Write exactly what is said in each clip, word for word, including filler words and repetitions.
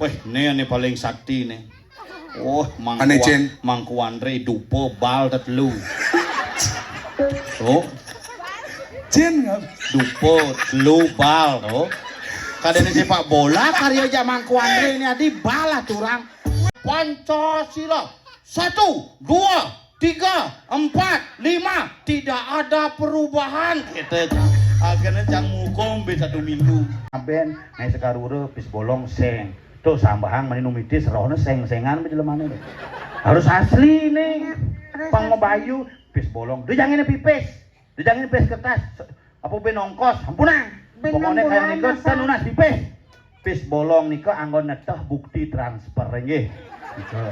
Wéh, né ané paling sakti né. Oh, Mangku, Ané, Cén. Mangku André dupa bal tetelu. Oh, Cén, dupa telu bal to. Kadéné sépak bola karya jak Mangku André né adi bal aturang. Pancasila. Satu, dua, tiga, empat, lima, tidak ada perubahan. Kita akhirnya cang ngukum di satu minggu. Abén, naik sekarura, pis bolong seng. Tuh sambahang mani numitis rohna seng-sengan jelemané. Harus asli nih. Pang mabayu, pis bolong. Duh, jangan pipis. Dijangin pis kertas, apa ben ongkos, ampunang. Pokoknya kayak nika, nunas pipis. Pis bolong nika anggo neteh bukti transfer nggih. Nika.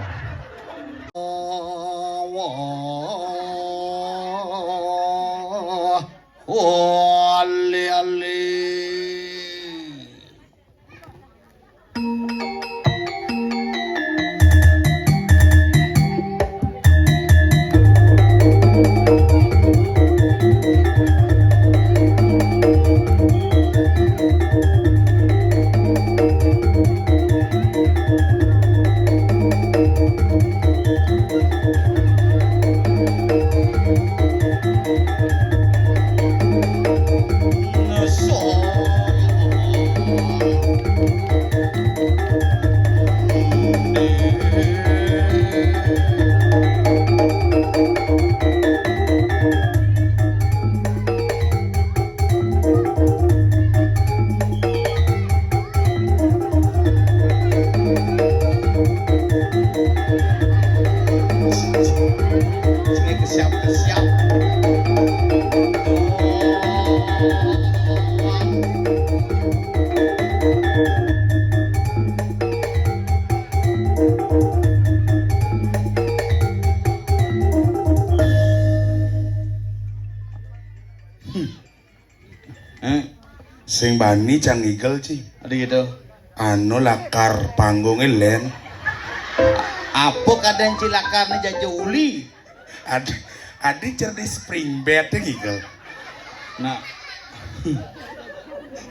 Eh, sing bani cang ngigel, Ci. Adi gitu. Anu lakar panggungé lén. Apa kadén Ci lakarné jaja uli? Adi, adi cer di spring bed ngigel. Nah.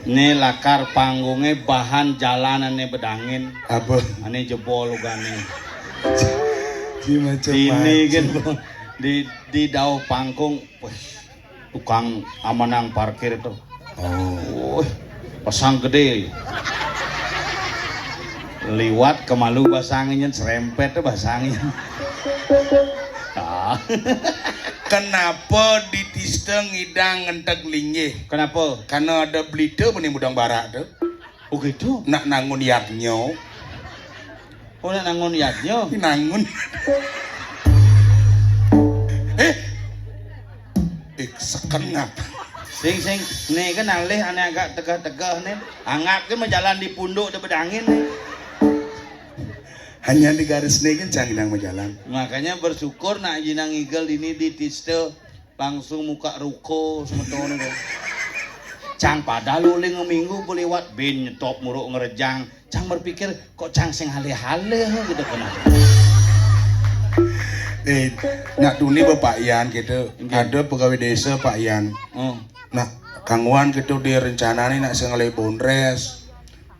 Né lakar panggungé bahan jalanané bedangin. Apa? Ané jebol ugané. Ci macem-macem. Ini kan di di dauh panggung, wes, tukang amanang parkir tuh. Oh. Wih, pasang gedé. Liwat kemalu basangin, serempet tuh basangin. Ah. Kenapa di Tista ngidang ngenteg linggih? Kenapa? Karena ada berita meni mudang barak tuh. Oh gitu? Nak nangun yadnya. Oh, nak nangun yadnya? Nangun. Eh, eh, sekengap. Sing, sing, né kan alih ané agak tegah-tegah né. Anggap kan majalan di punduk di bedangin né. Hanya di garis né kan cang ngidang majalan. Makanya bersyukur nak jinang ngigel ini di Tista. Langsung muka ruko semeton to. Cang pada luling minggu beliwat bin nyetop muruk ngerejang. Cang berpikir, kok cang sing halih-halih gitu kan. Eh, nak tuni Bapak Yan gitu. Nggih. Ada pegawai desa Pak Yan. Oh. Nak kangguan gitu di rencana nih nak sing ngalih bondres.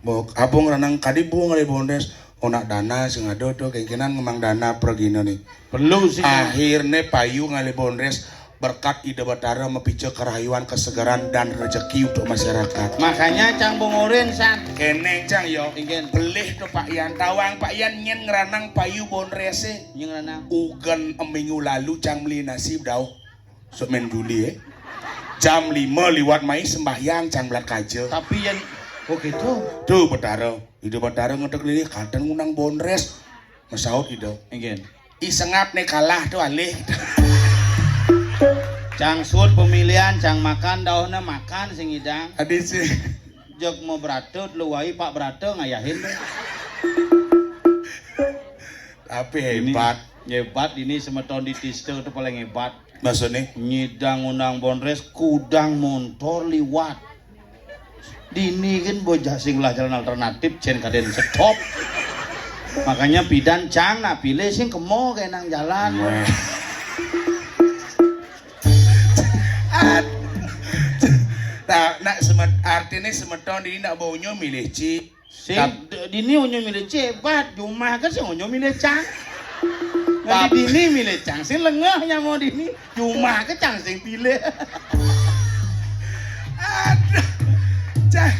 Mau abung renang kadi bu ngalih bondres. Oh, nak dana sing ada tuh kengkinan ngemang dana pergina nih. Perlu sih. Akhirnya payu ngalih bondres berkat Ida Batara mapica kerahayuan, kesegaran, dan rezeki untuk masyarakat. Makanya cang bongorin san. Kéné cang yo. Ingin. Belih tuh Pak Yan, tawang Pak Yan nyén ngranang payu bondresé. Nyén ngranang. Ugen minggu lalu cang beli nasi bedauh. Sok main juli, eh. Jam lima liwat mai sembahyang cang belat kaja. Tapi yén, oh gitu. Tuh Batara, Ida Batara ngedek lili kadén ngundang bondres. Masaut Ida. Ingin. Isengap né kalah tuh alih. Cang sud pemilihan, cang makan dauhna makan sing idang. Adi sih. Jek mau berata, lu wai Pak Berata ngayahin tuh. Tapi ini hebat. Hebat ini semeton di Tista tuh paling hebat. Maksudnya? Nyidang undang bondres kudang montor liwat. Dini kan bocah sing lah jalan alternatif cén kadén stop. Makanya pidan cang nak pilih sing kemo kayak nang jalan. Weh. Nah, nak semet, artinya semeton dini nak bonyo milih Ci. Sing Tap- d- dini onyo milih cebat, jumah ke sing onyo milih cang. Nganti Tap- dini milih cang, sing lengeh nyamo dini, jumah ke cang sing pilih. Aduh. Cang,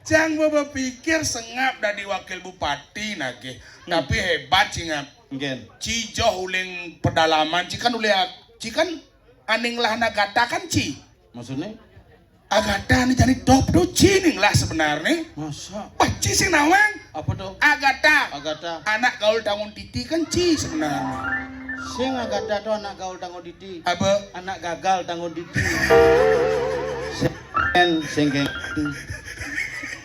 cang mau berpikir sengap dadi wakil bupati nagih. Hmm. Tapi hebat singap. Nggih. Ci joh uling pedalaman, ci kan uling, ci kan aning lah nagata kan ci. Maksudnya? Agatha nih jani top tuh ci ning lah sebenarnya. Masa? Wah, ci sing nawang. Apa tuh? Agatha. Agatha. Anak gaul tangun titi kan ci sebenarnya. Sing Agatha tuh anak gaul tangun titi. Apa? Anak gagal tangun titi. Sing, sing kayak gitu.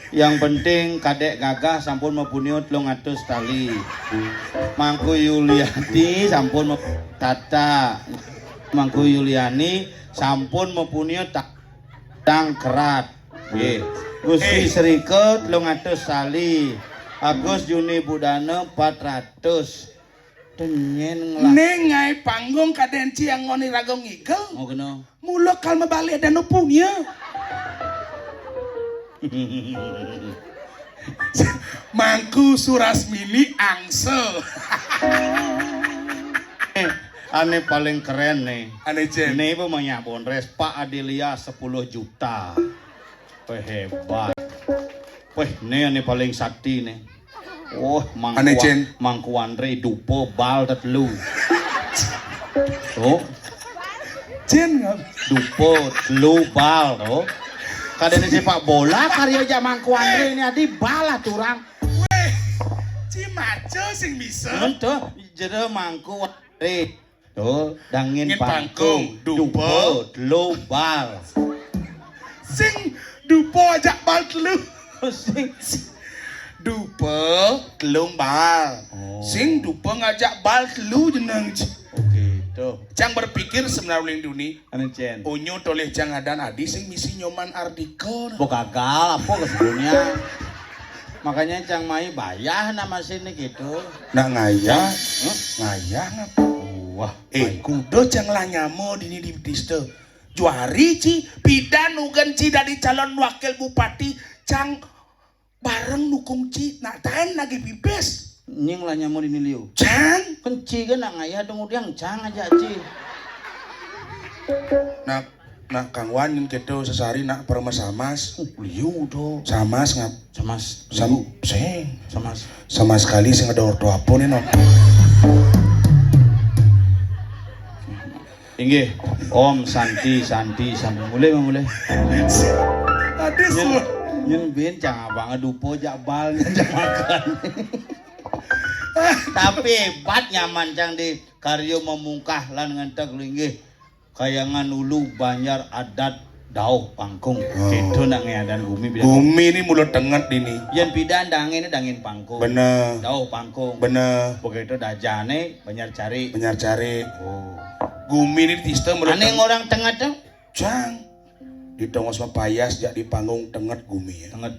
Yang penting kadek gagah sampun mapunyo telung atus tali. Mangku Yuliati sampun map- tata. Mangku Yuliani sampun mapunyo ta- tangkerat. Nggih. Gusti Eh. Srika telung atus tali. Agus Juni Budana empat ratus. Tenyen ngelah. Ning ngai panggung kaden ci angoni raga ngigel. Oh, kena. Mula kal mabalik dan punya. Mangku Surasmini angsa. Eh, ane paling keren nih. Ane Jen. Nih pemenyak Bondres, Pak Adelia sepuluh juta. Weh, hebat. Weh, nih ane paling sakti nih. Oh, Mangku, Ane Jen. Mangku Andre dupa bal tetelu. Tuh. Jen ngap. Dupa telu bal tuh. Kadene sepak bola karya jak Mangku Andre ini adi bal lah turang. Weh, ci maca sing bisa. Mun tuh jero Mangku Andre. Tuh, dangin Ngin pangkung, pangkung, dupa, dupa. Telu bal. Sing dupa ajak bal telu. Sing dupa telung bal. Oh. Sing dupa ngajak bal telu jeneng. Oke, tuh. Cang berpikir sebenarnya uling duni. Anu Cen. Unyu toleh cang adan adi sing misi Nyoman Ardika. Bo gagal apa ke sebelumnya? Makanya cang mai bayah nama sini gitu. Nak ngayah? Huh? Ngayah ngapa? Wah, eh, baik. Kudo cang lah nyamo dini di dista. Juari ci, pidan ugan ci dadi calon wakil bupati, cang bareng nukung ci, nak taen lagi pipis. Nying lah nyamo dini liu. Cang? Kenci ke nak ngayah dong udiang cang aja ci. Nak Nak kangwan yen keto sesari nak perma samas. Uh, liu do. Samas ngap. Samas. Sam sing. Samas. Sama sekali sing ada orto apa nih, Nok? Inggih. Om Santi, Santi, Santi. Mulai, mulai. Ade Nyen, suara. Nyen bin cang abang dupo jak bal, nyen cang makan. Tapi hebat nyaman cang di karyo memungkah lan ngentek linggih. Kayangan Ulu, Banjar Adat, Dauh Pangkung. Oh. Itu nak ngeadan gumi bilang. Gumi ni mula tenget dini. Yen pidan dangin, dangin pangkung. Bener. Dauh Pangkung. Bener. Begitu dajane Banjar Cari. Banjar Cari. Oh. Gumi ni tista mula Ane tenget. Orang tenget tu? Cang. Di tongos mapayas jak di panggung tenget gumi ya. Tenget.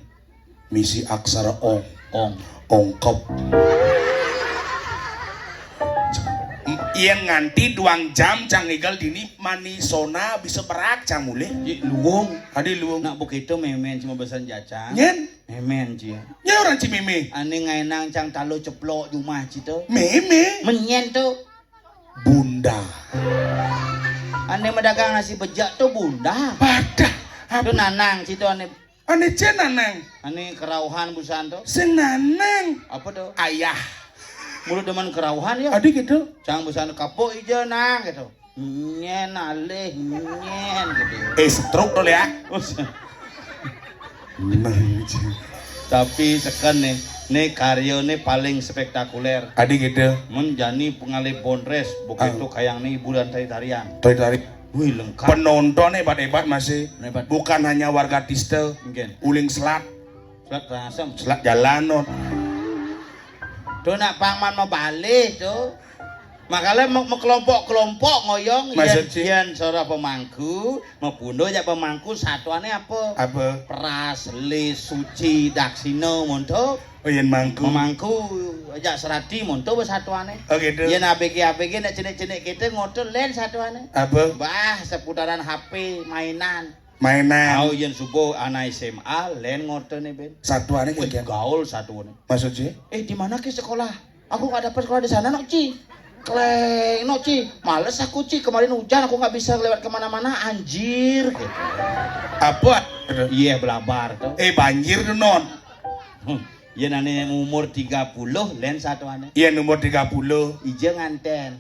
Misi aksara ong. Ong. Ongkep. Yen nganti duang jam cang ngigel dini mani sona bisa berak cang mulih. Ji luung. Adi luung. Nak begitu memen cuma besan jacang. Nyen. Memen ji. Nya orang ci meme. Ane ngainang cang talo ceplok jumah ci tu. Meme. Menyen tu. Bunda. Ane medagang nasi bejak tu bunda. Padah. Tu nanang ci tu ane Ane cen nanang. Ane kerauhan busan tu. Sing nanang. Apa tu? Ayah. Mulut demen kerauhan ya. Adi gitu. Cang busan kapok ija nang gitu. Nyen alih nyen gitu. Eh, stroke tu ya. Nang. Tapi seken nih, nih karya nih paling spektakuler. Adi gitu. Mun jani pengalih Bondres, begitu Ah. Kayang nih hiburan tari-tarian. Tari-tari. Wih, lengkap. Penonton hebat-hebat masih. Hebat. Bukan hanya warga Tista. Mungkin. Uling Selat. Selat Rangasem. Selat Jalan, non. Tu nak pangman mabalih tu. Makanya me- kelompok-kelompok ngoyong. Maksud yen, si? Yen seorang pemangku, mapundo jak pemangku satuannya apa? Apa? Pras, lis, suci, daksina, monto. Oh, yen mangku. Mangku, ajak serati monto bersatuane. Oh, gitu. Yen A B G, A B G nak cenik-cenik kita ngotot len satuane. Apa? Bah, seputaran H P, mainan. Mainan. Au, yén suba anak S M A, lén ngorténé, Ben. Satuané. Wih, kéngkén gaul satuané. Maksud sih? "Eh, di mana ke sekolah? Aku nggak dapat sekolah di sana, nok, Ci." "Kléng, nok, Ci. Males aku, Ci. Kemarin hujan, aku nggak bisa lewat kemana-mana, anjir," gitu. Apa? Iya, belabar tuh. Eh, banjir tuh, non. Hmm. Yén ané umur tiga puluh, lén satuané. Yén umur tiga puluh. Ija ngantén.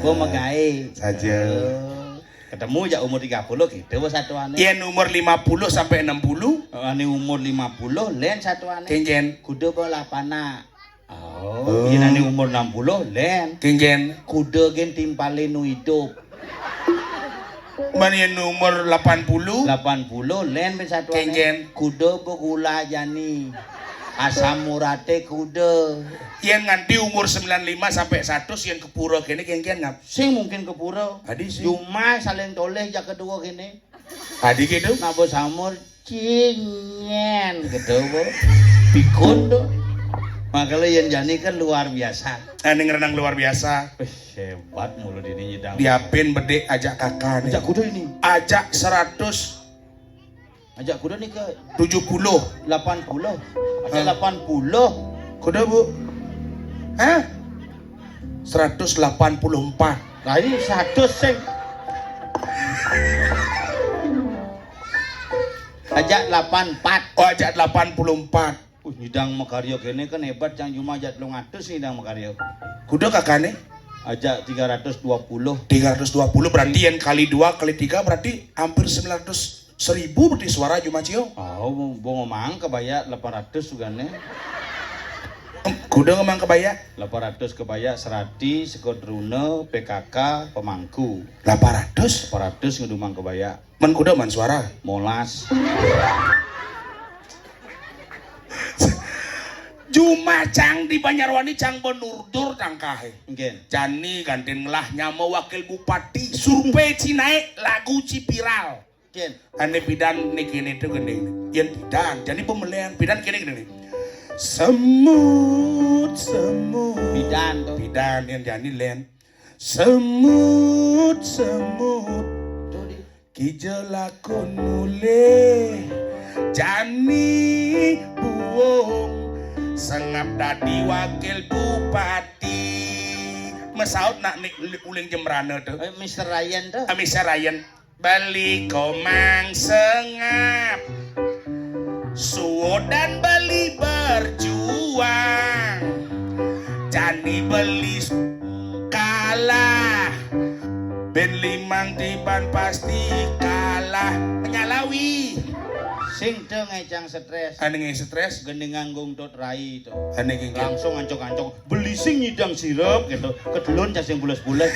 Bo, ah, magaé. Saja. Oh. Ketemu jak umur tiga puluh gitu, bo, satuané. Yén umur lima puluh sampai enam puluh. Oh, ané umur lima puluh, lén satuané. Kéngkén. Kuda bo lapana. Oh, oh. Yén ané umur enam puluh, lén. Kéngkén. Kuda gén timpalé nu idup. Mén yén umur lapan puluh. Lapan puluh, lén, Ben, satuané. Kéngkén. Kuda bo gula jani. Asam uraté kuda. Yén nganti umur sembilan lima sampai seratus, yén ka pura kéné, kéngkén ngap? Sing mungkin ka pura. Adi sih. Jumah saling toléh jak kedua kéné. Adi gitu. Nak bo saumur, cingén gitu, bo. Pikun tuh. Makanya yén jani kan luar biasa. Ané ngranang luar biasa. Wih, hebat mulu dini nyidang. Diapin bedik ajak kakak nih. Ajak kuda ini. Ajak seratus. Ajak kuda nih ke tujuh puluh. Lapan puluh. Ajak, hah? Lapan puluh. Kuda, Bu? Hah? Seratus lapan puluh empat. Lah, ini seratus, sing. Ajak delapan empat. Oh, ajak delapan puluh empat. Uh, nyidang makarya kéné kan hebat, cang, cuma ajak telung atus nyidang makarya. Kuda kakané? Ajak tiga ratus dua puluh. Tiga ratus dua puluh, berarti yén kali dua kali tiga berarti hampir sembilan ratus, seribu berarti suara, cuma, Cio. Oh, bo, bo ngomong kebaya delapan ratus sugané. Em, kuda ngomong kebaya? Delapan ratus kebaya, serati, sekodruna, P K K, pemangku. Delapan ratus? Delapan ratus ngedumang kebaya. Mén kuda mén suara? Molas. Jumah cang di Banjarwani cang benurdur tangkahé. Nggih. Jani gantin ngelah nyama wakil bupati, survei ci naik, lagu ci viral. Nggih. Ané pidan né kéné to gending. Yén pidan, jani pemilihan pidan kéné gending. Semut, semut. Pidan to. Pidan yén jani lén. Semut, semut. Tuh, di. Kija lakon mulih jani buung sengap dadi wakil bupati. Mesaut nak nik uling jembrana to. Eh, Mister Ryan to. Ah, Mister Ryan. Beli komang sengap. Suudan beli berjuang. Jani beli kalah. Ben limang tiban pasti kalah. Menyalawi. Sing to ngecang stres. Ané nge stres. Gending nganggung dot rai to. Ané nge. Langsung ancok-ancok. Beli sing nyidang sirep gitu. Kedelon cang sing bules-bules.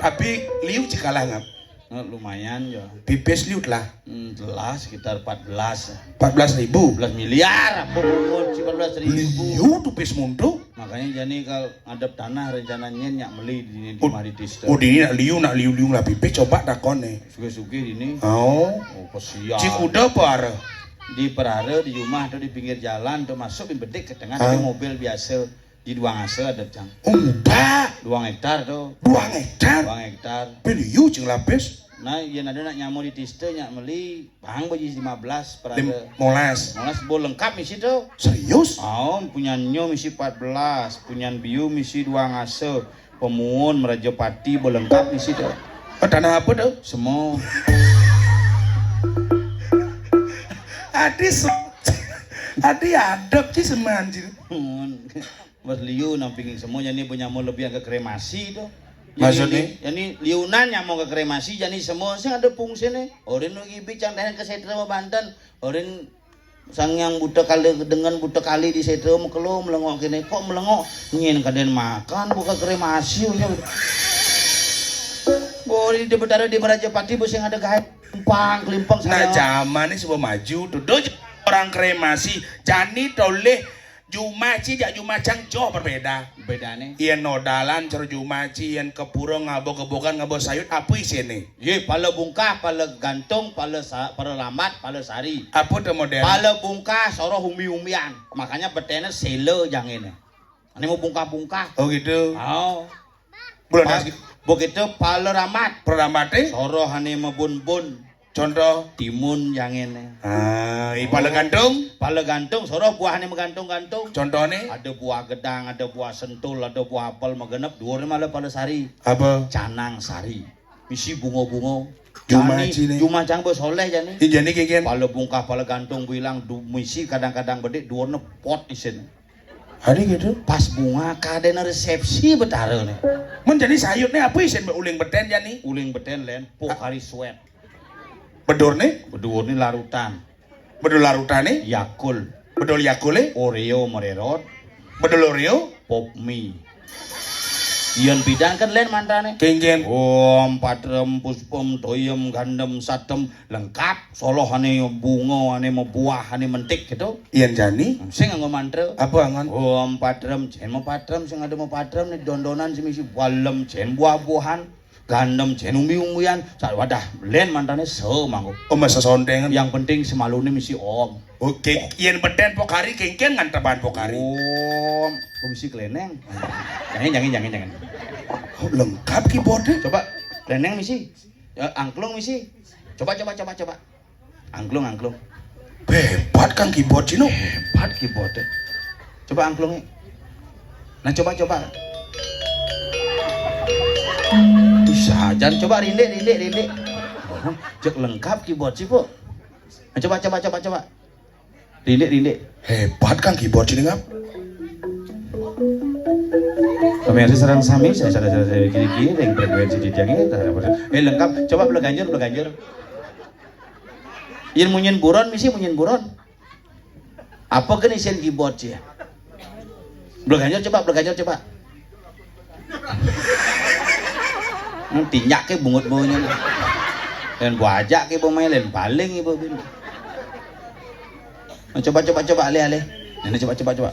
Tapi liu ci kalah ngap. Nah, lumayan ya. Pipis liu lah. Hmm, telah sekitar empat belas. Empat belas ribu. Empat belas miliar. Apa bungut sih empat belas ribu? Liu tuh pis muntu. Makanya jani kalau ngadep tanah rencana nyén nyak meli di, di Oh, mari dista. Oh, di nak liu, nak liu-liu lah pipis, coba takon nih. Suge-suge ini. Oh. Oh, kesian. Ci kuda apa arah? Di perara, di rumah atau di pinggir jalan tuh masuk, bedik ke tengah, ah, tapi mobil biasa. Di duang asa ada, cang. Oh, muda. Duang hektar tuh. Duang hektar? Duang hektar. Beli yu cing lapis. Nah, yén ada nak nyamur di dista, nyak meli, bang, baji lima belas, perada. Lim-, molas. Molas, bo lengkap misi tuh. Serius? Oh, punyan nyo misi empat belas, punyan biu misi duang asa, pemuun, merajapati, bo lengkap misi tuh. Oh, tanah apa tuh? Semua. Adi se-, adi adep ci seman ci. Pemuun. Mas liu nampingin semua, jani punya mau lebih ke kremasi tuh. Jani maksudnya? Li-, jani liunan nyamuk ke kremasi, jani semua sing ada fungsinya. Orin nu gibi cang dahan ke setra sama Banten. Orin sang yang buta kali dengan buta kali di setra mekelo melengok kene. Kok melengok? Nyen kaden makan buka kremasi, unya. Bori di betara di Merajapati, bos yang ada gaib. Kelimpang, kelimpang. Nah, sana. Zaman ini semua maju tuh. Doj orang kremasi. Jani toleh Jumah ci jak jumah cang joh berbeda. Bedané? Yén nodalan cara jumah ci, yén ke pura ngaba gebogan, ngaba sayut, apa isiné? Yé, pala bungkah, pala gantung, pala sa-, pala lambat, pala sari. Apa to model? Pala bungkah, soroh umbi-umbian. Makanya beténé séla janginé. Ané mau bungkah-bungkah. Oh gitu. Oh. Bulan pa-, Begitu pala ramat. Pala ramaté? Soroh ané mabun-bun. Contoh? Timun yang ini. Ah, i pala gantung? Pala gantung, soroh buah ané magantung-gantung. Contohné? Ada buah gedang, ada buah sentul, ada buah apel magenep, duurné malah pala sari. Apa? Canang sari. Misi bunga-bunga. Jumah jani, cini. Jumah cang ba soléh jani. Ih, jani kénkén. Pala bungkah, pala gantung bilang du-, misi kadang-kadang bedik, duurné pot isin. Ada gitu. Pas bunga kadéna resepsi betarané. Men jani sayutné apa isin uling betén jani? Uling betén lén, Pocari Sweat. Bedurné? Bedurné larutan. Bedul larutané? Yakul. Bedul Yakulé? Oreo mererot. Bedul Oreo? Pop mie. Yén bidang kan lén mantrané. Kénkén. Om padrem puspem toyem gandem satem lengkap. Soroh ané bunga, ané mabuah, ané mentik gitu. Yén jani? Sing nganggo mantra. Apa angon? Om padrem, jén mapadrem, sing ada mapadrem né dondonan sing misi balem, jén buah-buahan. Gandem jén umbi-umbian, sak wadah lén mantrané sa mangko. Oh, masa sondengan. Yang penting semaluné misi om. Oké, yén betén Pocari kénkén nganteban Pocari. Om, oh, misi klénéng. Jangan, jangan, jangan, jangan. Oh, lengkap keyboardnya. Coba klénéng misi. Ya, angklung misi. Coba, coba, coba, coba. Angklung, angklung. Hebat Kang keyboard cino. Hebat keyboard. Coba angklungnya. Nah, coba, coba. Bisa aja. Coba rindik, rindik, rindik. Oh, cek lengkap keyboard sih, Bu. Nah, coba, coba, coba, coba. Rindik, rindik. Hebat Kang keyboard cino, Kang. Pemirsa sareng sami, saya sadar saya kiri-kiri, yang frekuensi di tiang ini, eh, lengkap. Coba bela ganjur, bela ganjur. Yén munyin buron, misi munyin buron. Apa gén isin keyboard sih? Bleganjur coba, bleganjur coba. Hmm, tinjak ke bungut baunya. Dan gua ajak ke pemain lain paling ibu bin. Nah, coba, coba, coba, alih, alih. Nah, coba, coba, coba.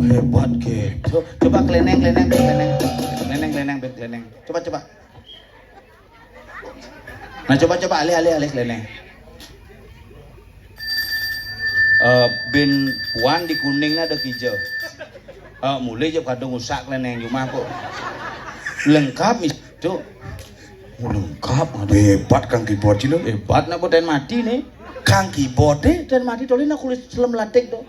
Hebat ke. Co-, coba klénéng, klénéng, klénéng. Klénéng, klénéng, klénéng. Coba, coba. Nah, coba, coba, alih, alih, alih, klénéng. Eh, bin puan di kuning ada kija. Eh, mulih jep kadung usak klénéng jumah kok. Lengkap mis-, Cuk. Lengkap, aduh. Hebat Kang Keyboard cino. Hebat nak boten mati nih. Kang Keyboard deh. Boten mati, tolina kulit selem latik tuh.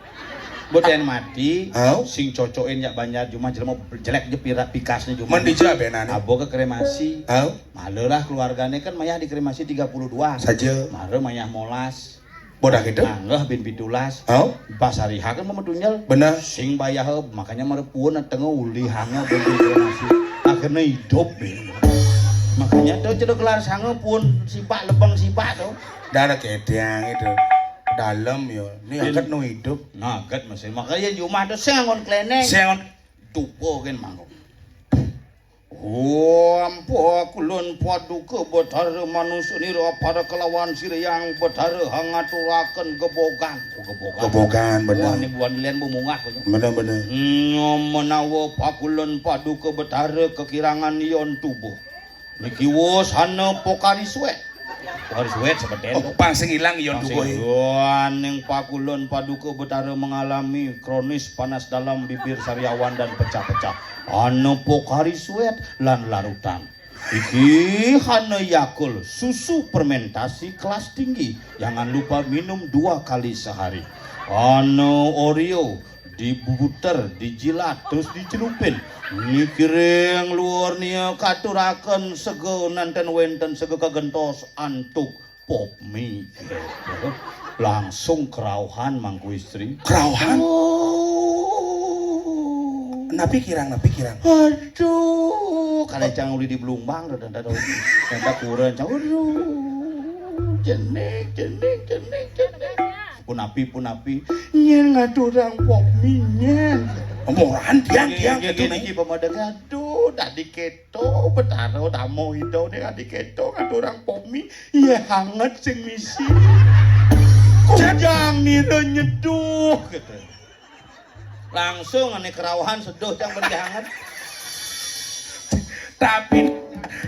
Boten mati, au? Sing cocokin jak banjar jumah jelema jelek je pirak pikasnya jumah. Men dija benane. Abo ke kremasi. Au? Malah lah keluargane kan mayah dikremasi tiga puluh dua. Saja. Mara mayah molas. Bodah gitu? Anggeh bin pitulas. Au? Pas hari H kan mau metunyel. Bener. Sing bayah, makanya mara puun tengah uli hanga bin dikremasi. Akhirnya hidup bin. Makanya tuh cedek kelar sanga pun sipak lebeng sipak tuh. Darah kedang itu. Dalem yo. Ini angkat nu hidup. Naget masih. Makanya di rumah tuh sing anggon klénéng. Sing anggon tupo kan mangkok. Om pakulun paduka Betara manusa nira para kelawan sira yang Betara hangaturaken gebogan. Oh, gebogan. Gebogan, bener. Wah, ini buan lian bumungah punya. Bener, bener. Nyom menawa pakulun paduka Betara kekirangan yon tubuh. Niki wus hana Pocari Sweat. Pocari Sweat sebeten. Oh, pang sing ilang yon tubuh. Waning pakulun paduka Betara mengalami kronis panas dalam bibir sariawan dan pecah-pecah. Ana Pocari Sweat lan larutan. Iki hana Yakult, susu fermentasi kelas tinggi. Jangan lupa minum dua kali sehari. Ana Oreo, dibuter, dijilat, terus dicelupin. Niki ring luar nia katuraken sega nanten wenten sega kagentos antuk pop mie. Langsung kerauhan mangku istri. Kerauhan? Oh. Napi kirang, napi kirang. Aduh, kada cang uli di Belumbang, tuh, tuh, tuh, tuh. Yang tak kurang, cang, aduh. Jenik, jenik, jenik, jenik. Punapi, punapi. Nyen ngaturang pop mie, nyen. Murahan tiang, tiang, nggih, gitu, nggih, Neng. Niki pemadeng, aduh, tadi keto, Betara, tamu hidau nih, tadi keto, ngaturang pop mie. Iya, hangat sing misi. Kujang nira nyeduh, gitu. Langsung ane kerauhan seduh cang beli hangat. Tapi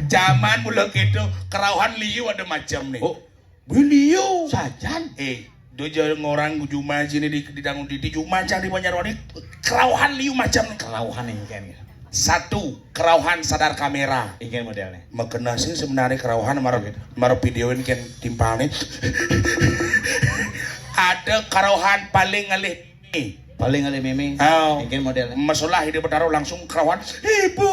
zaman mula gitu, kerauhan liu ada macam nih. Oh, beliau. Sajan. Eh, do aja ngorang jumah sini di, di dangun di, di jumah cang di Banjarwani. Kerauhan liu macam nih. Kerauhan éngkén. Satu, kerauhan sadar kamera. Éngkén modélné. Magenah sih sebenarnya kerauhan mara, mara vidéoin kén timpalné. Ada kerauhan paling ngalih mémé. Paling ngalih mémé. Oh. Éngkén modélné. Masalah hidup bertaruh langsung kerauhan. Ibu,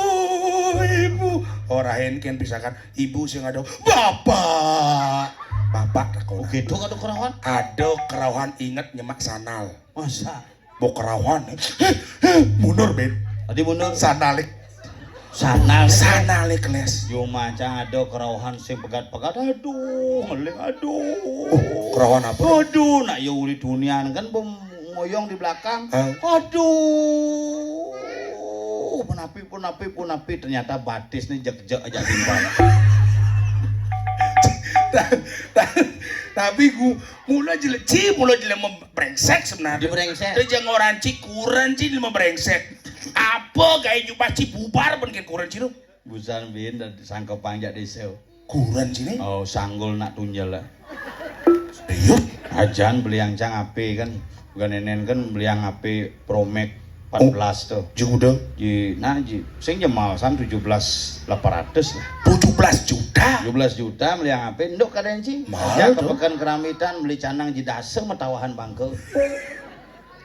ibu. Orahin kén misalkan ibu sing ada. Bapak. Bapak takon. Oh, gitu ada kerauhan? Ada kerauhan inget nyemak sandal. Masa? Bok kerauhan. Mundur, Ben. Tadi mundur. Sanalik. Sanalik. Sanalik, Les. Yo macan ada kerauhan sing pegat-pegat. Aduh, ngeling, aduh. Oh, kerauhan apa? Aduh, nak yo uli dunian kan bom ngoyong di belakang. Hah? Aduh. Punapi, punapi, punapi. Ternyata batis nih jek-jek aja timpal. Tapi gua mula jelek, ci, mula jelek mem- Brengsek sebenarnya. Di brengsek. Teu jeung orang ci kuren ci lima brengsek. Apa gaya jubah ci bubar ben ke kuren ci lu? Busan bin dan sangkepang jak desa. Kuren ci nih? Oh, sanggul nak tunjel lah. Iya. Ajan beli yang cang ape kan. Bukan nenen kan beli yang ape Promax empat belas tuh. Ji kuda. Ji, nah, ji, sing jemal san tujuh belas delapan ratus lah. Tujuh belas juta. Tujuh belas juta beli yang ape, nduk kadang ci. Mahal tuh. Ajak ke Pekan Keramitan beli canang ji dasa matawahan bangke.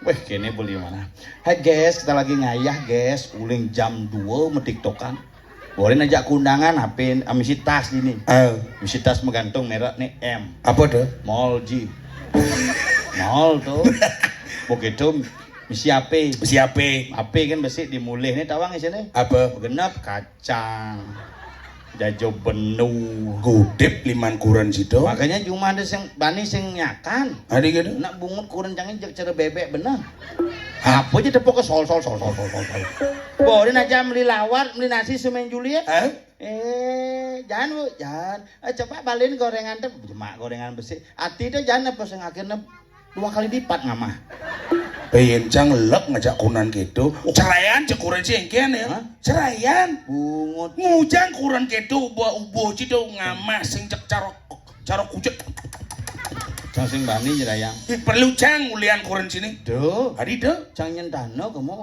Weh, kene beli mana? Hai guys, kita lagi ngayah guys, uling jam dua metiktokan. Boleh ngajak ke undangan, ape, ah, misi tas ini. Oh. Misi tas menggantung merek nih M. Apa tuh? Mall ji. Mall tuh. Begitu misi ape? Misi ape? Ape kan besi dimulih nih tawang isinya. Apa? Genep kacang. Jajo benu. Gudip liman kuren situ. Makanya cuma ada sing bani sing nyakan. Ada gitu? Nak bungut kuren cangin jek cara bebek bener. Hah? Apa aja tepuk ke sol sol sol sol sol sol sol. Boleh aja beli lawar, beli nasi semen Juliet. Hah? Eh, jangan bu, jangan. Eh, coba balin gorengan tuh, cuma gorengan besi. Ati tuh jangan apa sing akhirnya dua kali lipat ngamah. Péh, yén cang lek ngajak kurenan kéto. Ceraian cék kuren céngkén ya. Hah? Ceraian. Bungut. Ngujang kuren kéto uba-uba ci do ngamah sing cék carok, carok kucék. Cang sing bani ceraian. Ih, perlu cang ulian kuren sini. Duh. Adi do. Cang nyentano kamu.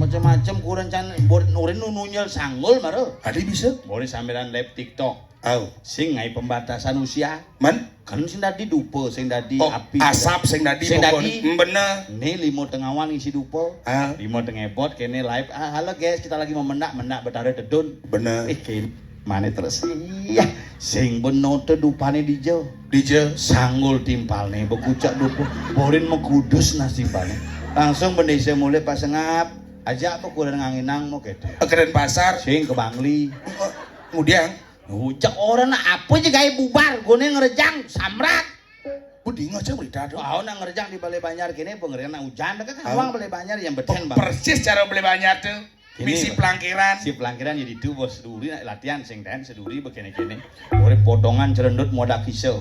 Macam-macam kuren can bor-, nurin nununyel sanggul maro. Adi bisa. Boleh sambilan live TikTok. Au. Sing ngai pembatasan usia. Man? Kan sing dadi dupa, sing dadi oh, api. Asap sing dadi sing pokoknya. Dadi. Bener. Nih lima tengawan isi dupa. Ah. Lima tengebot kene live. Ah, halo guys, kita lagi mau mendak, mendak Betara Tedun. Bener. Eh, kene mana terus? Iya. Sing benote dupane dija. Dija. Sanggul timpalne bekucak dupa. Borin megudus nas timpalne. Langsung bendese mulai pasengap. Aja apa kurang nganginang mau gitu. Keren pasar. Sing ke Bangli. Kemudian Ucek orang nak apa aja gaya bubar, gone ngerejang, samrat. Budi ngajak berita tuh. Wah, nak ngerejang di Balai Banjar kene pengerian nak hujan, dekat kan uang Balai Banjar yang beten bang. Persis cara Balai Banjar tuh. Misi pelangkiran. Si pelangkiran jadi itu bos duri nak latihan sing ten seduri begini-gini. Ore potongan cerendut moda kiso.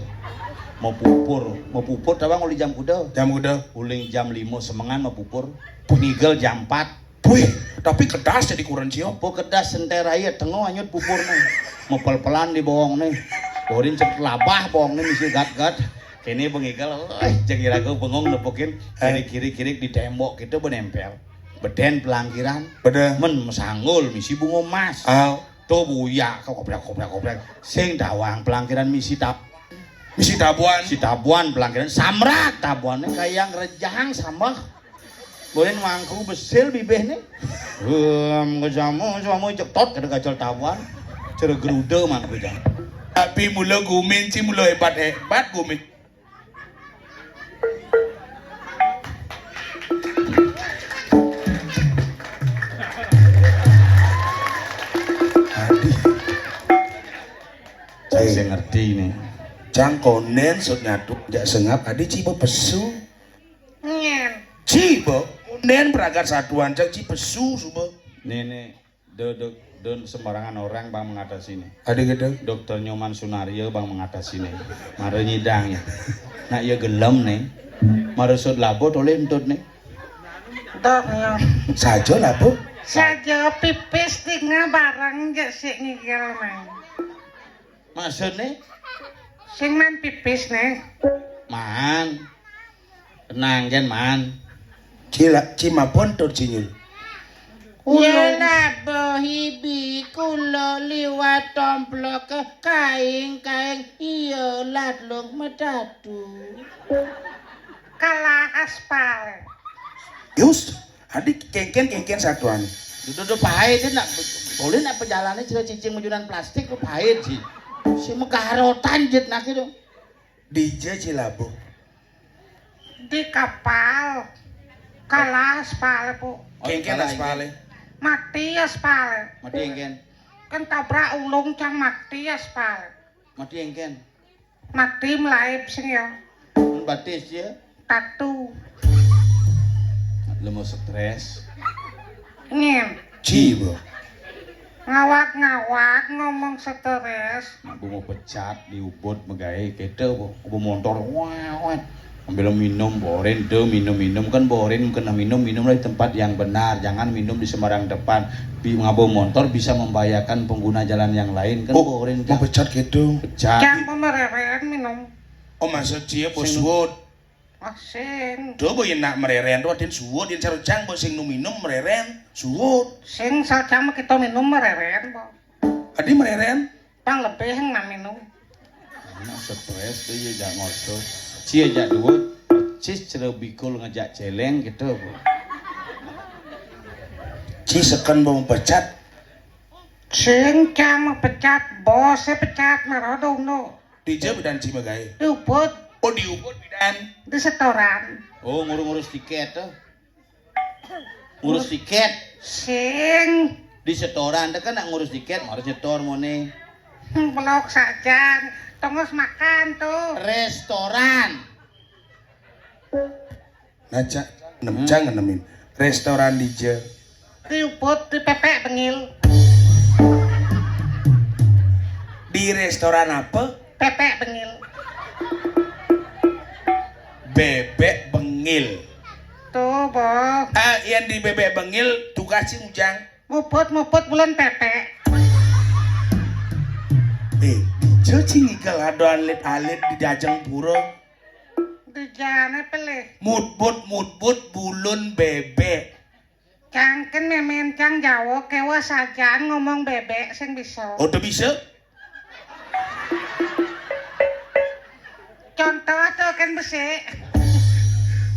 Mau pupur, mau pupur tawang uli jam kuda. Jam kuda. Uling jam lima semengan mau pupur. Nigel jam empat. Wih, tapi kedas jadi kuren cio. Apa kedas senterai tengok anyut pupurne. Mepel-pelan di bawang nih. Borin cek labah bawang nih misi gat-gat. Kene bengigal, eh, jeng iraga bengong nepukin kiri-kiri-kiri di tembok kita benempel. Beden pelangkiran. Beden. Men mesanggul misi bunga emas. Ah. Tuh buya kau koplek koplek koplek. Sing dawang pelangkiran misi tap. Misi tabuan. Si tabuan pelangkiran samrak tabuannya kayak ngerejang sambah. Boleh mangku besil bibih nih. Em, kejamu, kejamu cek tot kada gajal tabuan. Cara geruda mangku jang. Tapi mula gumin ci mula hebat-hebat gumin. Aduh. Saya ngerti nih. Cang konen sut nyatu jak sengap adi ci pesu. Ngen. Ci, Bo. Nen pragat satuan cak ci pesu suba. Nih, nih. Do, do, don sembarangan orang bang mengatasi nih. Ada gitu. Dokter Nyoman Sunario bang mengatasi nih. Mara nyidang ya. Nak ya gelem nih. Mara sud labo toleh entut nih. Dok ya. Saja labo. Saja pipis tinggal barang jak sik ngigel main. Maksudnya? Sing man pipis nih. Man. Tenang jen man. Cila, cimapun tur cinyul. Yé labuh ibi kula liwat tomplok kaing-kaing, iya ladlung medadu. Kalah aspal. Yus, adi kéngkén-kéngkén satuan. Dudu, dudu pahit, nak boleh nak perjalanan cila cicing majunan plastik tu pahit sih. Si mekarotan jit nak itu. Dija cilabuh. Di kapal. Kalah aspal, Bu. Kéngkén aspalé. Mati aspal. Mati éngkén. Kan tabrak ulung cang mati aspal. Mati éngkén. Mati melaib sing ya. Batis ya. Tatu. Lemu stres. Ngin. Ci, Bu. Ngawak-ngawak ngomong stres. Nak bu mau pecat di Ubud megai kita bu, bu montor wawat. Ambil minum borin tu, minum-minum kan borin kena minum, minumlah di tempat yang benar, jangan minum di sembarang tempat. Bi ngabo montor bisa membahayakan pengguna jalan yang lain kan. Oh, borin mau pecat gitu. Pecat. Jangan pemereren minum. Oh, maksud cia bos wot. Ah, sing. Coba yén nak mereren tu adin suwud, yén sarujang mbok sing nu minum mereren, suwud. Sing sarujang mah kita minum mereren, Bang. Adi mereren? Pang lebih yang nak minum. Anak stres tu ya jak ngoto. Cia jak duwut, cis cere bikul ngajak celeng gitu, Bu. Ci seken bang pecat. Sing cang pecat, bosnya pecat, marah dong no. Dija bidan ci megai? Di Ubud. Oh, di Ubud bidan. Di setoran. Oh, ngurus-ngurus tiket tuh. Ngurus tiket. Sing. Di setoran tuh kan nak ngurus tiket, harus nyetor mone. Hmm, belok sajan. Tongos makan tuh. Restoran. Nah, cak, nem, hmm, jangan nemin. Restoran dija. Di Ubud, di Pepek Bengil. Di restoran apa? Pepek Bengil. Bebek Bengil. Tuh, Bos. Ah, yang di Bebek Bengil tugas si Ujang. Muput-muput bulan pepek. Eh, dija ci ngigal ada alit-alit di Dajeng Pura. Dijane pelih. Mutbut-mutbut bulun bebek. Cangken memen cang Jawa kewa sajan ngomong bebek sing bisa. Oh, tuh bisa? Contoh tuh kan besi.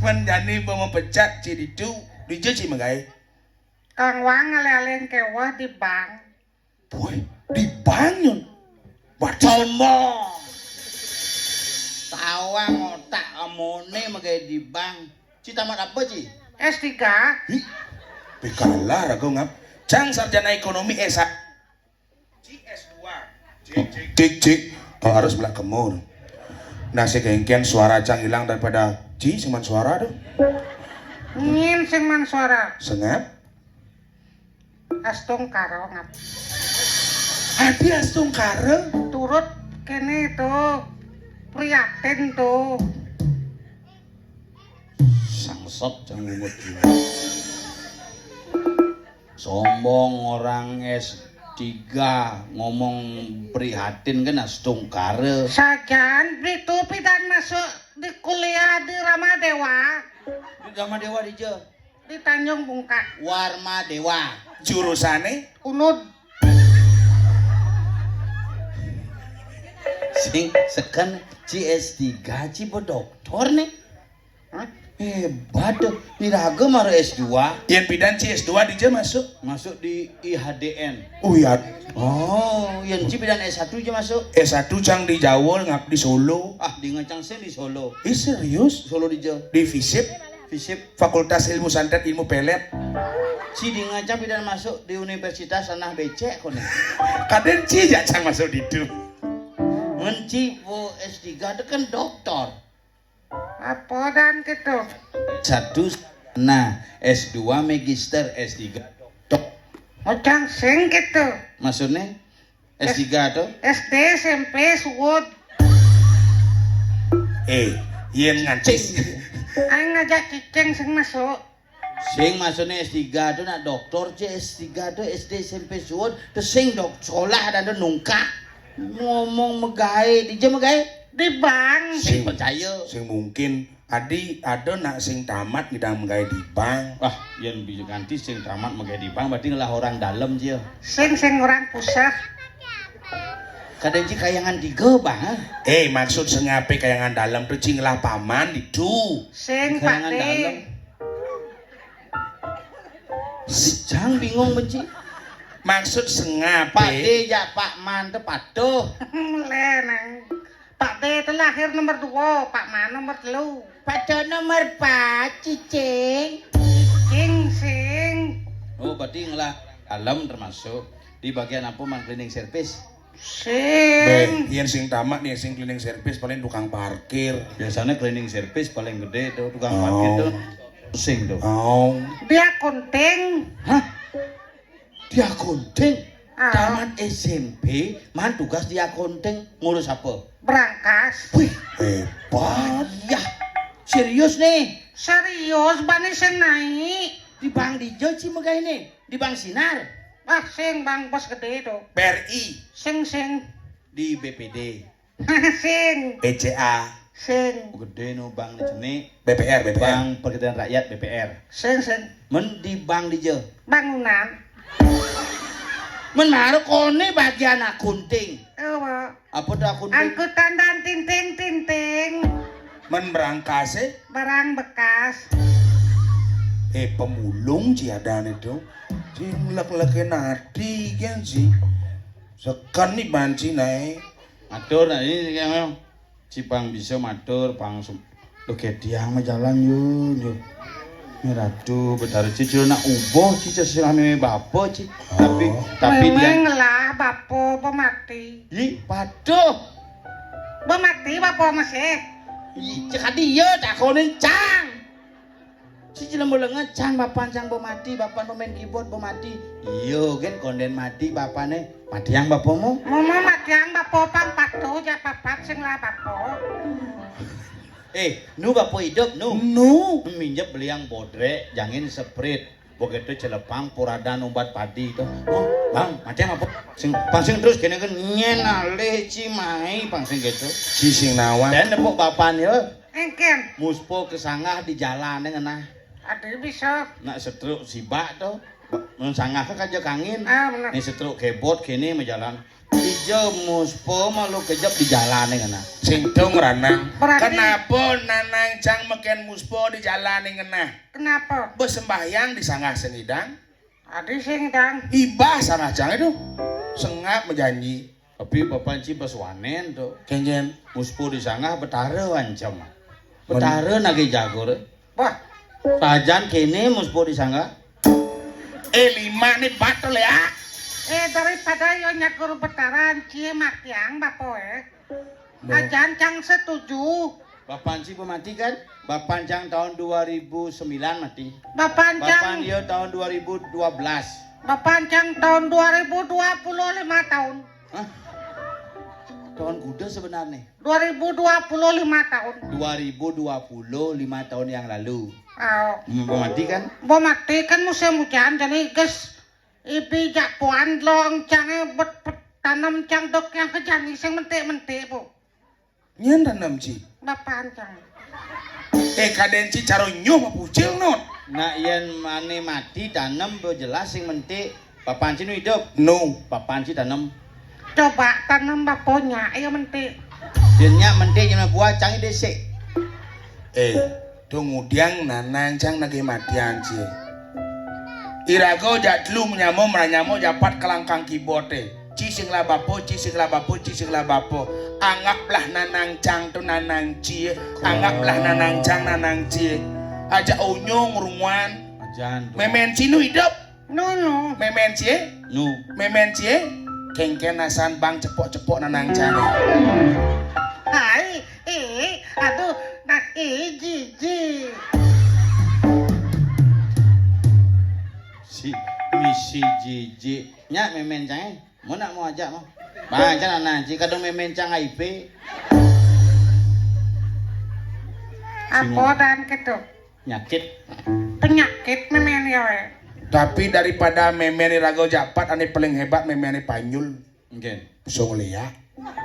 Menjani mau mepecat ci ditu, dija ci megai. Kang Wang ngalih-alih kewa di bank. Boy, di bank, Nyun. Waduh. Sombong. Tawang otak amone megai di bank. Ci tamat apa, Ci? S tiga. Hi. Bekalah aku ngap. Cang sarjana ekonomi S satu. Ci S dua. Cik, cik. Cik, cik. Oh, harus belak kemur. Nah, si kengkian suara cang hilang daripada Ci, seman suara tuh. Ngin seman suara. Sengap. Astungkara ngap. Adi Astungkara? Turut kene tuh. Prihatin tuh. Sangsot cang ngungut. Sombong orang S tiga ngomong prihatin kan Astungkara. Sajan itu pidan masuk di kuliah di Ramadewa. Di Ramadewa dija? Di Tanjung Bungka. Warma Dewa. Jurusane? Unud. Sing seken ci S tiga, ci bedoktor nih. Hah? Hebat tuh. Miraga mara S dua. Yang bidan ci S dua dija masuk? Masuk di I H D N. Oh iya. Oh, yang ci bidan S satu aja masuk. S satu cang di Jawa, ngap di Solo. Ah, di ngacang sing di Solo. Ih, serius? Solo dija? Di FISIP. FISIP. Fakultas Ilmu Santet Ilmu Pelet. Ci di ngacang bidan masuk di Universitas Tanah Becek kono. Kaden ci jak cang masuk ditu. Mun ci po S tiga itu kan doktor. Apa dan gitu? Satu, nah, S dua magister, S tiga doktor. Macam sing gitu. Maksudnya? S tiga tuh? S D, S M P, suwud. Eh, yen ngancing. Aing ngajak cicing sing masuk. Sing maksudnya S tiga tuh nak doktor, ci S tiga tuh S D, S M P, suwud. Terus sing dok sekolah dan tuh nungkak. Ngomong megai, dija megai? Di bank. Sing percaya. Sing mungkin. Adi ada nak sing tamat ngidang magaé di bank. Wah, yén bisa nganti sing tamat magaé di bank, berarti ngelah orang dalem, Cil. Sing, sing orang puseh. Kadén ci kayangan tiga, Bang. Eh, maksud sing apé kayangan dalem to, ci ngelah paman ditu. Sing, Kayangan Pakdé. Dalem. Jang bingung benci. Maksud sing apé? Pakdé ya Pak Man to patuh. Lé, Nang. Pakdé to lahir nomor dua, Pak Man nomor telu. Patuh nomor empat, cicing. Cicing, sing. Oh, berarti ngelah dalem termasuk di bagian apa, Man, cleaning service? Sing. Bé, yén sing tamat nih, sing cleaning service paling tukang parkir. Biasanya cleaning service paling gedé to, tukang parkir to. Oh. Pusing to. Oh. Di akunting. Hah? Di akunting? Ah. Tamat S M P, Man tugas di akunting. Ngurus apa? Berangkas. Wih, hebat. Iya. Serius nih? Serius, bani sing naik. Di bank dija ci megaé né? Di bank Sinar. Wah, sing, bank bos gedé to. B R I. Sing, sing. Di B P D. Sing. B C A. Sing. Gedé no bank di sini. B P R, B P R. Bank Pegadaian Rakyat, B P R. Sing, sing. Men di bank dija? Bangunan. Men mara koné bagian akunting. Apa? Apa to akunting? Angkutan dan tinting-tinting. Men berangkasé? Barang bekas. Eh, pemulung ci adané to. Ci nglek-leké nadi kan ci. Seken nih banci naé. Matur, nah, ini yang memang. Ci pang bisa matur, pang sem-, lo ke tiang mah jalan, yo, yo. Ini Ratu Betara, ci, ci nak uboh, ci, ci sing ame bapa, ci. Tapi, Oh. Tapi dia Memang lah, bapa, bapa mati. Yi, patuh. Bapa mati, bapa masih. Yi, cek dia, takonin cang. Ci jelema lenga, cang bapan cang bo mati, bapan pemain keyboard bo mati. Iya, gén kondén mati bapané. Matiang bapamu? Mama matiang bapa pang patuh ja papat sing lah bapa. Eh, nu bapa idup, nu? Nu. Minjep beliang bodrek, jangin seprit. Begitu celepang puradan umbat padi to. Oh, Bang, matiang apa? Sing, pang sing terus kéné kan nyén alih ci mai pang sing gitu. Ci sing nawang. Dan nepuk bapan ya. Engkén. Muspa kesanggah di jalané ngenah. Adi bisa. Nak setruk sibak to. Mun sanggah ka kaja kangin. Ah, bener. Ni setruk kebot kéné majalan. Dija muspa malu kejep di jalané ngenah. Sing dong ranang. Berarti Kenapa nanang cang meken muspa di jalané ngenah? Kenapa? Besembahyang di sanggah sing idang. Adi sing idang. Ibah sanggah cang itu. Sengap majanji. Tapi bapan ci bas wanén to. Kéngkén. Muspa di sanggah betara ancam. Betara nagih jagur. Wah. Sajan kéné muspa di sanggah. Eh, lima nih bat to, Léa. Eh, daripada yo nyagur betara, ci matiang bapa, eh. Bo. Ajan cang setuju. Bapan ci pemati kan? Bapan cang tahun dua ribu sembilan mati. Bapan cang. Bapan dia tahun dua ribu dua belas. Bapan cang tahun dua ribu dua puluh lima tahun. Hah? Tahun kuda sebenarnya? Dua ribu dua puluh lima tahun. Dua ribu dua puluh lima tahun yang lalu. Oh. Mau mati kan? Mau mati kan musim hujan, jadi gas ibi jak puan long cang bet, bet, tanam cang dok yang kejani sing mentik-mentik, Bu. Nyén tanem, Ci? Bapan cang. Eh, kadén ci cara nyuh mapucil, Nut. Nak yén mané mati tanem, bo jelas sing mentik. Bapan ci nu idup? Nu. Bapan ci tanem. Coba tanem bapa nyak, ayo mentik. Yén nyak mentik, yén buah cang dhisik. Eh, to ngudiang nanang cang nagih matian, Ci. Iraga jak telu menyama, meranyama japat kelangkang kiboté. Ci sing lah bapa, ci sing lah bapa, ci sing lah bapa. Anggaplah nanang cang to nanang ci. Anggaplah nanang cang nanang ci. Aja unyung ruan. Ajan to. Mémén ci nu idup. Nu, nu. Mémén ci? Nu. Mémén ci? Kéngkén asan bang cepok-cepok nanang cang. Hai, eh, aduh, nah, eh, jijik. Si, misi jijik. Nyak mémén cang, eh? Mau nak mau ajak mau? Bang, cang anak ci kadung mémén cang aibé. Apa dan gitu? Nyakit. Penyakit mémén ya, wé. Tapi daripada mémén raga japat, ané paling hébat mémén Panyul. Nggih. Song Léa.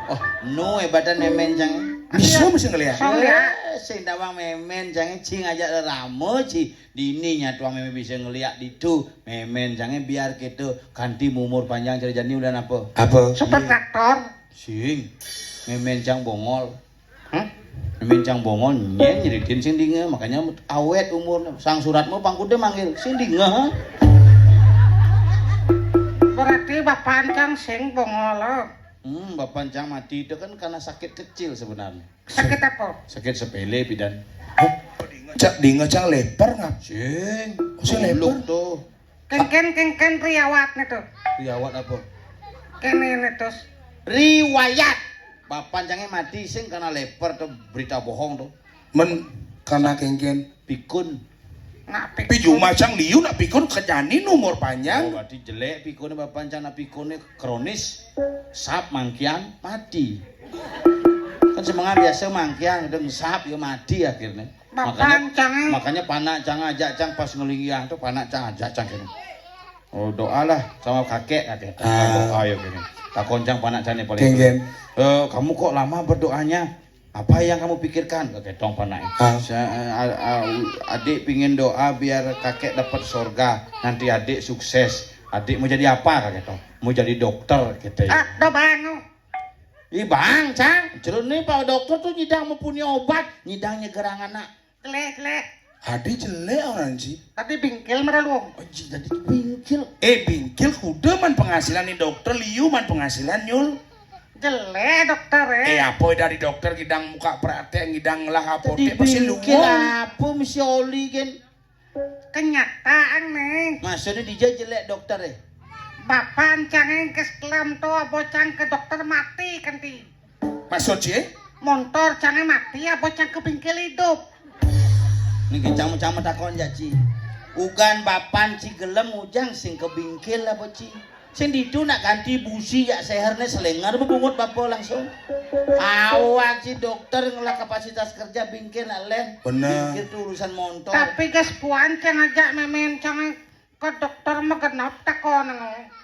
Oh, nu hébatan mémén cang. Bisa mesti ngeliat. Bisa ngeliat. Eh, sing tawang memen, cangé cing ajak rerama, ci. Dini nyatuang memen bisa ngeliat ditu. Memen, cangé biar kita kanti umur panjang cara jani udah apa? Apa? Super traktor. Sing. Memen cang bongol. Hah? Memen cang bongol, nyén nyeritin sing dinga, makanya awet umurnya. Sang surat mau pangkuda manggil, sing dinga. Berarti bapak cang sing bongol. Hmm, bapak cang mati itu kan karena sakit kecil sebenarnya. Sakit apa? Sakit sepele, pidan. Hah? Cak dinga cang leper ngap? Sing. Oh, sing leper? Goblok tuh. Kéngkén, kéngkén riwayat nih tuh. Riwayat apa? Kéné nih terus. Riwayat. Bapak cangé mati sing karena leper tuh, berita bohong tuh. Men karena kéngkén. Pikun. Nak pikun. Pi jumah cang liu nak pikun kejani umur panjang. Oh, berarti jelek pikunnya bapak cang, nak pikunnya kronis. Sap mangkian mati. Kan semangat biasa mangkian, udah ngesap ya mati akhirnya. Makanya, makanya panak cang ajak cang pas ngelingiang tuh, panak cang ajak cang gini. Oh, doalah sama kakek, kakek. Ah. Doa ya gini. Takon cang panak cang nih paling. Kéngkén. "Eh, kamu kok lama berdoanya? Apa yang kamu pikirkan?" Kakek tong panak. Ah. "Saya, eh, a- a- adik pingin doa biar kakek dapat surga. Nanti adik sukses. Adik mau jadi apa?" Kakek tong. "Mau jadi dokter," gitu ya. Ah, doa banget. Ih, bang, cang. Cerita nih, Pak Dokter tuh nyidang mempunyai obat, nyidangnya gerang anak. Jelek, jelek. Hadi jelek orang, Ji. Tadi bingkil mara lu. Oh, Ji, tadi bingkil. Eh, bingkil kuda man penghasilan nih dokter, liu man penghasilan, Nyul. Jelek dokter, eh. Eh, apa dari dokter ngidang muka praktek, ngidang ngelah apotek, pasti lu. Tadi bingkil apa mesti oli, kan? Kenyataan nih. Maksudnya dia jelek dokter, eh? Bapak cangé ke sekelam tuh, bocang ke dokter mati kanti. Maksud, Ji? Montor cangé mati, bocang ke bingkil hidup. Nih, cang-cang takon ya, Ci. Ugan bapan ci gelem ujang sing ke bingkil apa, Ci? Sing ditu nak ganti busi ya, sehernya selengar bebungut bapa langsung. Awak ci dokter ngelah kapasitas kerja bingkil nak leh. Bener. Bingkil tuh urusan montor. Tapi gas puan cang ajak memen cang ke dokter mah genap takon.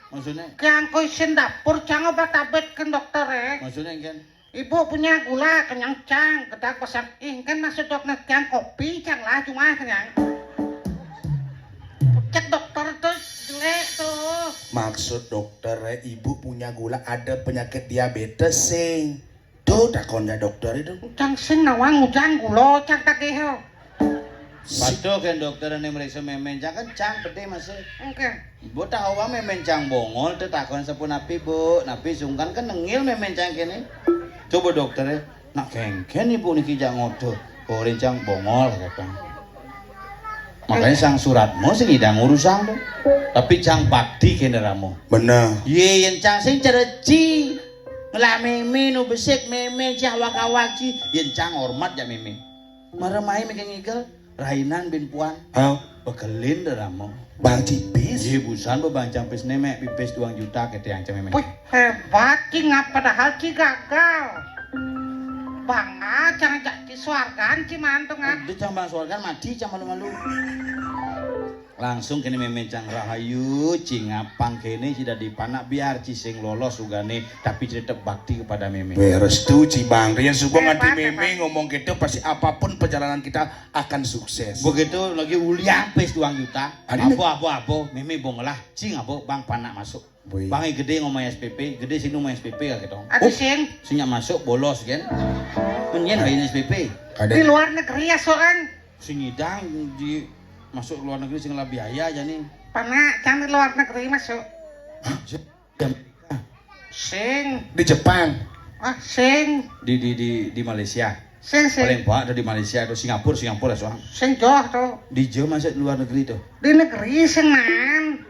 Maksudnya? Kiang ko isin dapur cang obat abet ke dokter, eh. Maksudnya, kan? Ibu punya gula, kenyang cang, gedag pasang ing, kan maksud dok nak cang kopi, cang lah cuma kenyang. Cek dokter tuh jelek tuh. Maksud dokter, eh, ibu punya gula, ada penyakit diabetes, sing. Tuh, takonnya dokter itu. Cang sing nawang ujang gula, cang tagih. Patuh kan dokter ini meriksa memen cang kan cang pedih masih. Oke. Bu tahu apa memen cang bongol tuh takon sepun api, Bu. Napi sungkan kan nengil memen cang kene. Coba dokter, eh, nak kengken ibu niki jak ngodo. Korin cang bongol kata. Makanya sang suratmu sing idang urusan tuh. Tapi cang bakti kene ramu. Bener. Ye, yen cang sing cereci. Ngelah meme nu besik meme cah wak-awak ci. Yen cang hormat ya meme. Maremai meke ngigel, rainan bin puan. Hah? Bekelin deramu. Bang Cipis? Iya, busan be Bang Campis nemek pipis duang juta kete yang cememe. Wih, hebat, Ci, ngap, padahal Ci gagal. Bangga, cang jak Ci suargan, Ci mantung, ah. Udah cang bang suargan, mati cang malu-malu. Langsung kene meme cang rahayu, Ci ngapang kene, Ci dadi panak biar Ci sing lolos ugane, tapi Ci tetep bakti kepada meme. Weh, restu, Ci Bang. Rian subuh nganti hebat, meme hebat. Ngomong gitu, pasti apapun perjalanan kita akan sukses. Begitu lagi uliang pis duang juta. Adi abo, abo, abo, meme bong lah, cing abo, bang panak masuk. Wih. Bang gede ngomong S P P, gede sing ngomong S P P ya gitu. Adi sing. Sing nyak masuk bolos kan. Menyen bayin S P P. Di luar negeri ya soan. Sing idang di masuk luar negeri sing lah biaya aja nih. Panak cang di luar negeri masuk. Hah? Di Amerika. Sing. Di Jepang. Ah, sing. Di di di di Malaysia. Sing, sing. Paling banyak ada di Malaysia atau Singapura, Singapura soang. Sing joh tuh. Di jauh masuk luar negeri tuh. Di negeri sing man.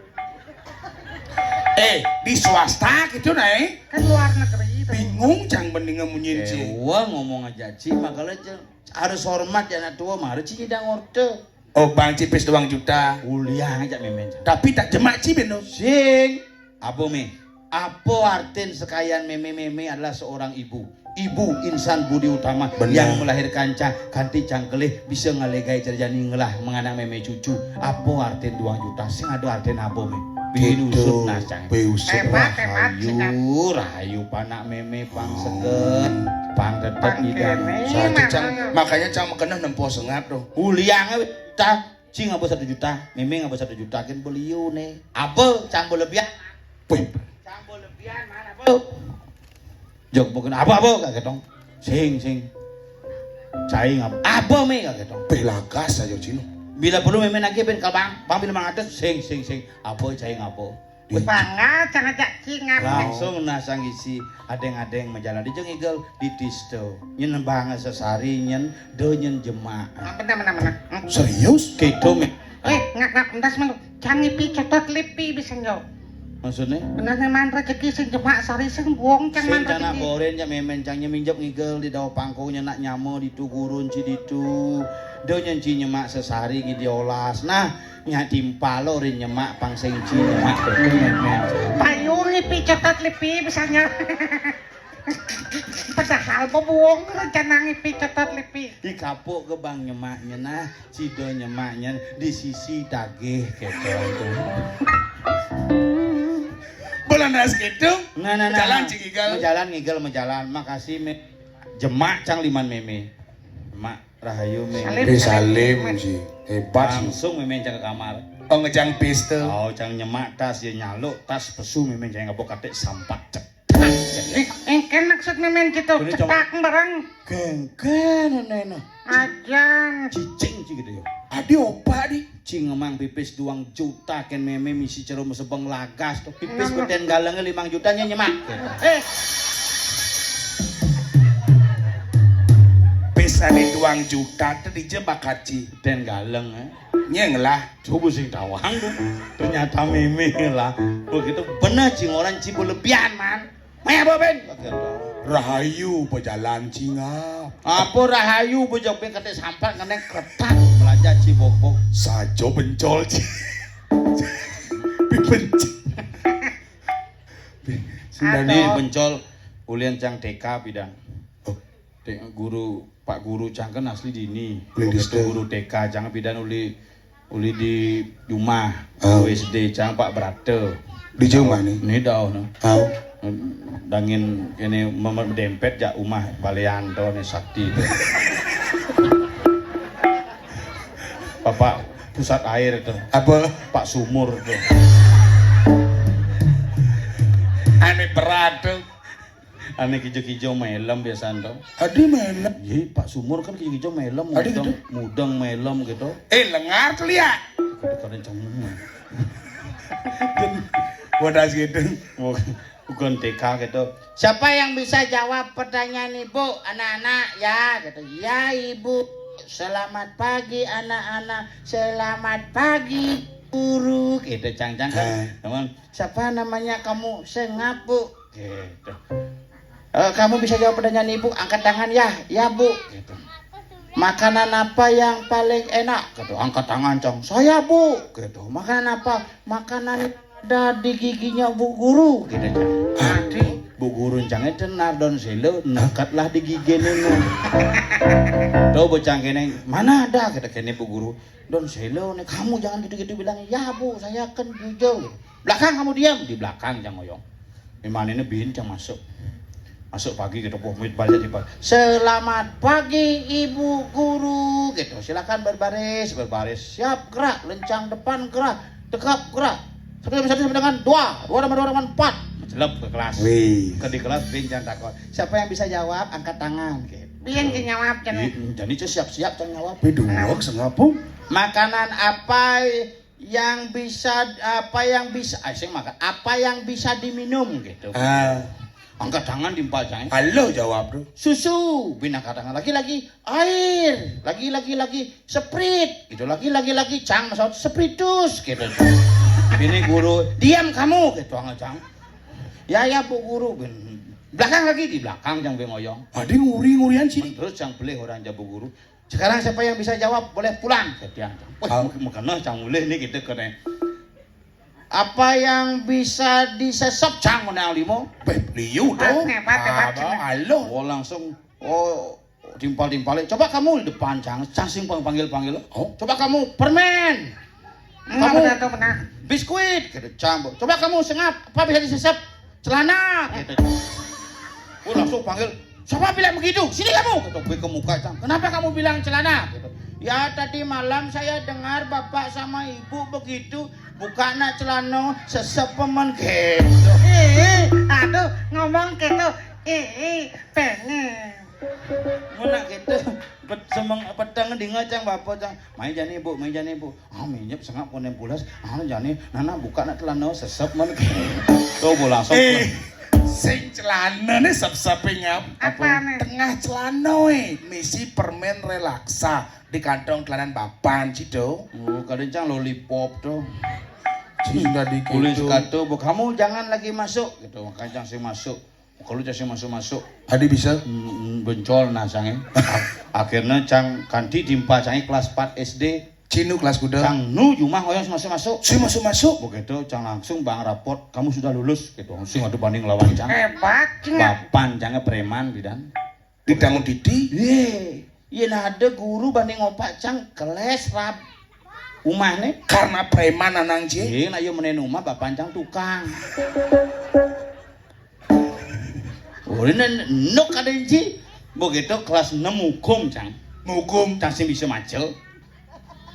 Eh, di swasta gitu, Nay. Kan luar negeri tuh. Bingung cang mendingan munyin, Ci. Wah, ngomong aja, Ci, makanya, Ci, harus hormat ya anak tua, mah harus Ci nyidang orte. Oh, Bang Cipis doang juta. Uliang aja memen. Tapi tak jemak Ci beno. Sing. Abo me. Apa artin sekayan meme-meme adalah seorang ibu. Ibu insan budi utama. Benar. Yang melahirkan cang kanti cang kelih bisa ngalegai terjadi ngelah menganak meme cucu. Apa artin duang juta? Sing ada artin apa me? Pinusun nasang. Pinusun. Hebat, hebat, rahayu, rahayu panak mémé pang seget, pang tetep. Saja, Cang. Makanya Cang makeneh nempo sengap to. Uliang ta, cing aba satu juta, mémé aba satu juta kén beliu né. Aba, Cang belebihan. Wih. Cang belebihan mana, Aba? Jog mungkin aba, aba, kaget dong. Sing, sing. Cai ngapa? Aba, mé, kaget dong. Pelagas aja cino. Bila perlu mémé nagih ben ka bang, bang bila mangatus, sing, sing, sing. Aba, cai ngapa? Wih, bangga, jangan cak cingap. Langsung nasang isi, adeng-adeng majalan di jeng igel, di tisto. Nyen bang sesari, nyen do, nyen jemak. Bener, bener, bener. Serius? Gitu, mé. Eh, ngak, ngak, entas melu. Cang ngipi cetot lipi bisa nyo. Maksudnya? Bener nih man rezeki sing jemak sari sing buang cang man rezeki. Sing tanah boren ya mémén cang nyeminjep ngigel di dau pangkungnya nak nyama di tu gurun ci di tu. Do nyen ci nyemak sesari ngi diolas. Nah, nyak timpal lo rin nyemak pang sing ci nyemak. Payu ngipi cetot lipi bisa nyo. Padahal bebuang rencana ngipi cetot lipi. Di kapuk ke bang nyemaknya nah. Cido nyemaknya di sisi tagih kéto. Bolanas kéto. Nah, nah, nah. Jalan cing igel. Majalan ngigel, majalan. Makasih, mé. Jemak cang liman mémé. Mak rahayu, mé. Salim, salim, salim, salim, sih. Hebat, sih. Langsung mémé cang ke kamar. Oh, ngejang pistol. Oh, cang nyemak tas, ya nyaluk tas pesu mémé cang ngabok katik sampat cek. Eh, engken maksud mémén gitu. Cetak barang. Kengken, nena. Ajan. Cicing ci gitu ya. Adi opa di. Cing emang pipis duang juta kén mémé misi cerum sebeng lagas to. Pipis beten galengnya limang juta nyemak. Eh. Pisane duang juta to dija bakat ci. Beten galeng, eh. Nyeng lah. Coba sing tawang tuh. Ternyata mémé lah. Begitu bener cing orang ci belebihan, man. Maya apa, Ben? Rahayu bejalan cingap. Apa rahayu bejok ben kate sampat ngeneng ketak belajar ci bokbok. Sajo bencol ci. Benci. Sendani bencol ulian cang T K pidan. Oh. Guru, Pak Guru cang kan asli dini. Begitu guru T K cang pidan uli uli di rumah, oh. Guru S D cang Pak Brata. Di rumah nih. Nih dah, no. Tahu. Dangin ini dempet jak rumah balian to nih sakti to. Bapak pusat air to. Apa? Pak Sumur to. Ane berat to. Ane kijo-kijo melem biasaan to. Adi melem. Iya, Pak Sumur kan kijo-kijo melem. Adi mudeng, gitu? Mudeng melem gitu. Eh, lengar tuh lihat. Kadang-kadang cengeng. Wadah gitu. Bukan, bukan T K gitu. Siapa yang bisa jawab pertanyaan Ibu, anak-anak? Ya, gitu. Ya, Ibu. Selamat pagi, anak-anak. Selamat pagi, guru. Gitu, cang-cang kan. Eh. Teman, siapa namanya kamu? Sengap, Bu. Gitu. Eh, kamu bisa jawab pertanyaan Ibu, angkat tangan ya. Ya, Bu. Gitu. Makanan apa yang paling enak? Gitu. Angkat tangan, cang. Saya, Bu. Gitu. Makanan apa? Makanan ada di giginya Bu Guru, gitu, cang. Adi, Bu Guru cang itu nardon selo, nekatlah di gigi nenu. Tuh bocah kene, mana ada, kata kene Bu Guru. Don selo nih, kamu jangan gitu-gitu bilang, ya Bu, saya kan jujur. Belakang kamu diam, di belakang cang ngoyong. Memang ini bin cang masuk. Masuk pagi gitu, wah, murid banyak di pagi. Selamat pagi Ibu Guru, gitu. Silakan berbaris, berbaris. Siap, gerak, lencang depan, gerak, tegap, gerak. Satu tambah satu sama dengan dua, dua tambah dua sama dengan empat. Celep ke kelas. Wih. Ke di kelas, bin cang takon. Siapa yang bisa jawab, angkat tangan, gitu. Bin cang jawab, cang. Jadi cang siap-siap cang jawab. Wih, dua sengapung. Makanan apa yang bisa, apa yang bisa, ah, sing makan, apa yang bisa diminum gitu. Ah. Angkat tangan di empal cang. Halo jawab tuh. Susu, bin angkat tangan lagi, lagi air, lagi, lagi, lagi seprit, gitu, lagi, lagi, lagi cang maksud spiritus gitu. Ini guru, diam kamu gitu, angkat cang. Ya, ya, Bu Guru, bin. Belakang lagi, di belakang cang bin ngoyong. Adi nguri-ngurian sini. Terus cang pelih orang jabu guru. Sekarang siapa yang bisa jawab boleh pulang, ketian. Wah, makana cang ulih nih kita kena. Apa yang bisa disesep cang menang limo? Beh, liu dong. Hebat, hebat, hebat. Halo. Oh, langsung, oh, timpal-timpal. Coba kamu di depan cang, cang sing panggil-panggil. Oh. Coba kamu permen. Kamu benar tuh, benar. Biskuit, kata Cang. Coba kamu sengap, apa bisa disesep? Celana, kata. Oh, langsung panggil, "Siapa bilang begitu? Sini kamu," kata gue ke muka Cang. "Kenapa kamu bilang celana?" Gitu. "Ya, tadi malam saya dengar bapak sama ibu begitu, buka nak celana, sesep pemen," gitu. Ih, aduh, ngomong gitu. Ih, pengen. Mun nak gitu, pet-, semeng-, peteng dinga Cang bapak Cang. "Mai jani, Bu, mai jani, Bu." Ah, minyep sengap konen pulas. Ah, jani, nana buka nak celana, sesep men. Tuh, Bu, langsung. Eh, sing celana nih sep-sepe ngap. Apa nih? Tengah celana, eh, misi permen relaksa di kantong celana bapan situ. Oh, kadang Cang lollipop tuh. Sing sudah dikit. Kulis kata, "Bu, kamu jangan lagi masuk," gitu. Makanya Cang sing masuk. Kalau Cang sing masuk-masuk. Adi bisa? Mm, mm, bencol nah Cangé. Akhirnya Cang kanti timpa Cangé kelas empat S D. Cinu kelas kuda. Cang nu jumah hoyong masuk-masuk. Sing masuk-masuk. Begitu Cang langsung bang rapot, "Kamu sudah lulus," gitu. Sing ada banding lawan Cang. Hebat, Cang. Bapan Cangé preman bidan. Didangun didi. Yé. Yén ada guru banding opak Cang kelas rab. Umahné. Karena preman anang, Ci. Yé, nak yo menen umah bapan Cang tukang. Ora nen-, nuk ada, Ci. Begitu kelas enam hukum, Cang. Hukum. Cang sing bisa maca.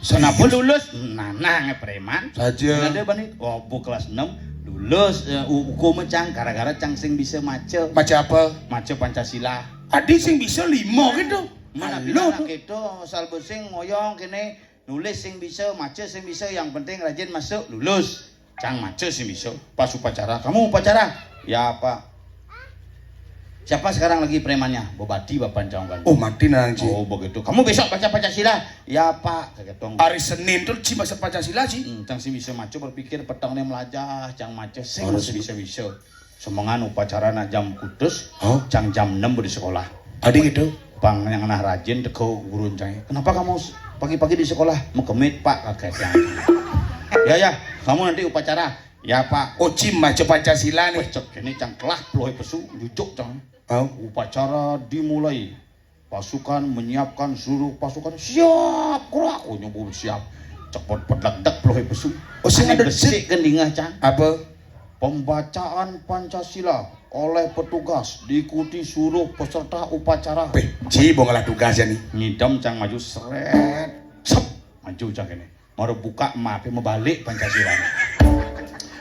Kenapa lulus? Nah, nah, nge preman. Saja. Ada banding, oh, bu kelas enam lulus, eh, hu-, hukum Cang, gara-gara Cang sing bisa maca. Maca apa? Maca Pancasila. Adi sing bisa lima gitu. Mana Halo. Bilang gitu, asal besing ngoyong kene, nulis sing bisa, maca sing bisa, yang penting rajin masuk, lulus. Cang maca sing bisa. Pas upacara, "Kamu upacara?" "Ya, Pak." "Siapa sekarang lagi premannya?" "Bebati, bapan Cang kan." Oh, mati nang, Ci. "Oh, begitu. Kamu besok baca Pancasila?" "Ya, Pak." Kagetong. Hari Senin tuh, Ci, baca Pancasila, Ci. Hmm, Cang sing bisa maca berpikir petengné melajah, Cang maca sing bisa-bisa. Semengan upacara nak jam kutus, hah? Cang jam enam di sekolah. Adi gitu. Pang yang nah rajin teko guru Cang. "Kenapa kamu s-, pagi-pagi di sekolah?" "Mekemit, Pak," kakek Cang. "Ya, ya, kamu nanti upacara." "Ya, Pak." Oh, Ci maca Pancasila nih. Wah, cek ini Cang kelah pelohe pesu, jujuk Cang. Oh. Upacara dimulai. Pasukan menyiapkan seluruh pasukan. "Siap, gerak." Oh, nyebut siap. Cepet pedlek-dek pelohe pesu. Oh, sing ada besik kendingah, Cang. Apa? "Pembacaan Pancasila oleh petugas diikuti seluruh peserta upacara." Peh, Ci, mau ngalah tugas ya nih. Ngidam Cang maju, seret. Sep, maju Cang kene. Mara buka mape mebalik Pancasila.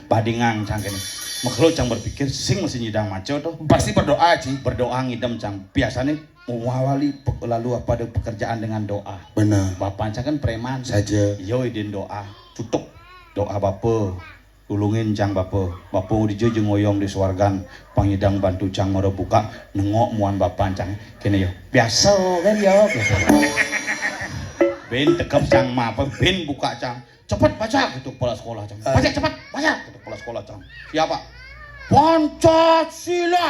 Padingang Cang kene. Makelo Cang berpikir, sing mesti nyidang maca to. Pasti berdoa, Ci. Berdoa ngidem Cang. Biasane mengawali pe-, lalu pada pekerjaan dengan doa. Benar. Bapan Cang kan preman. Saja. Yo idin doa. Cutuk. Doa Bapa. Tulungin Cang Bapa. Bapa dija ja ngoyong di suargan. Pang nyidang bantu Cang mara buka. Nengok muan bapan Cang. Kene yo. Biasa kan yo. Bin tekep Cang mape, bin buka Cang. "Cepet baca," gitu kepala sekolah Cang. Eh. "Baca cepet, baca," gitu kepala sekolah Cang. "Siapa?" "Pancasila."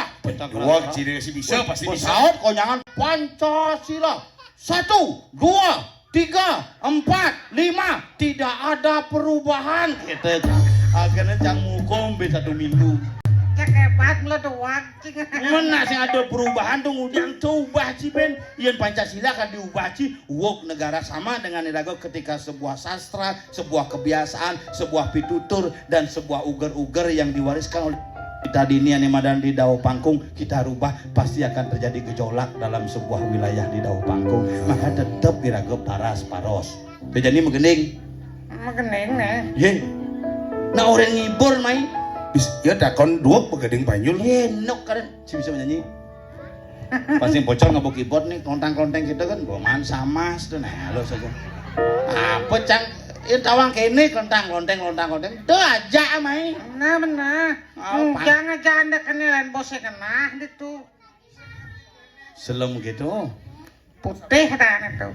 Wah, ciri si bisa, pasti bisa. Pesawat konyangan, "Pancasila. Satu, dua, tiga, empat, lima. Tidak ada perubahan." Gitu. Akhirnya Cang mukom be satu minggu. Cek hebat meleduan, cing. Mana sih ada perubahan tuh, ngudang coba sih, Ben. Yen Pancasila kan diubah sih. Wok negara sama dengan iraga ketika sebuah sastra, sebuah kebiasaan, sebuah pitutur, dan sebuah uger-uger yang diwariskan oleh kita dini ane madan di Dao Pangkung, kita rubah, pasti akan terjadi gejolak dalam sebuah wilayah di Dao Pangkung. Maka tetep iraga paras-paros. Jadi megending. Megending, nih. Ye. Nah, orang ngibur, mai. Bis, ya takon duo pegending Banyul. Ye, nok karen. Si bisa menyanyi. Pasti bocor ngabuk keyboard nih, klontang-klonteng gitu kan, goman sama tuh, nah, lo saja. Apa, Cang? Ini tawang kene, klontang-klonteng, klontang-klonteng. Tuh aja, mai. Benar, benar. Oh, Pak. Jangan, jangan dek kene lain bosnya kena, gitu. Selem gitu. Putih dah itu.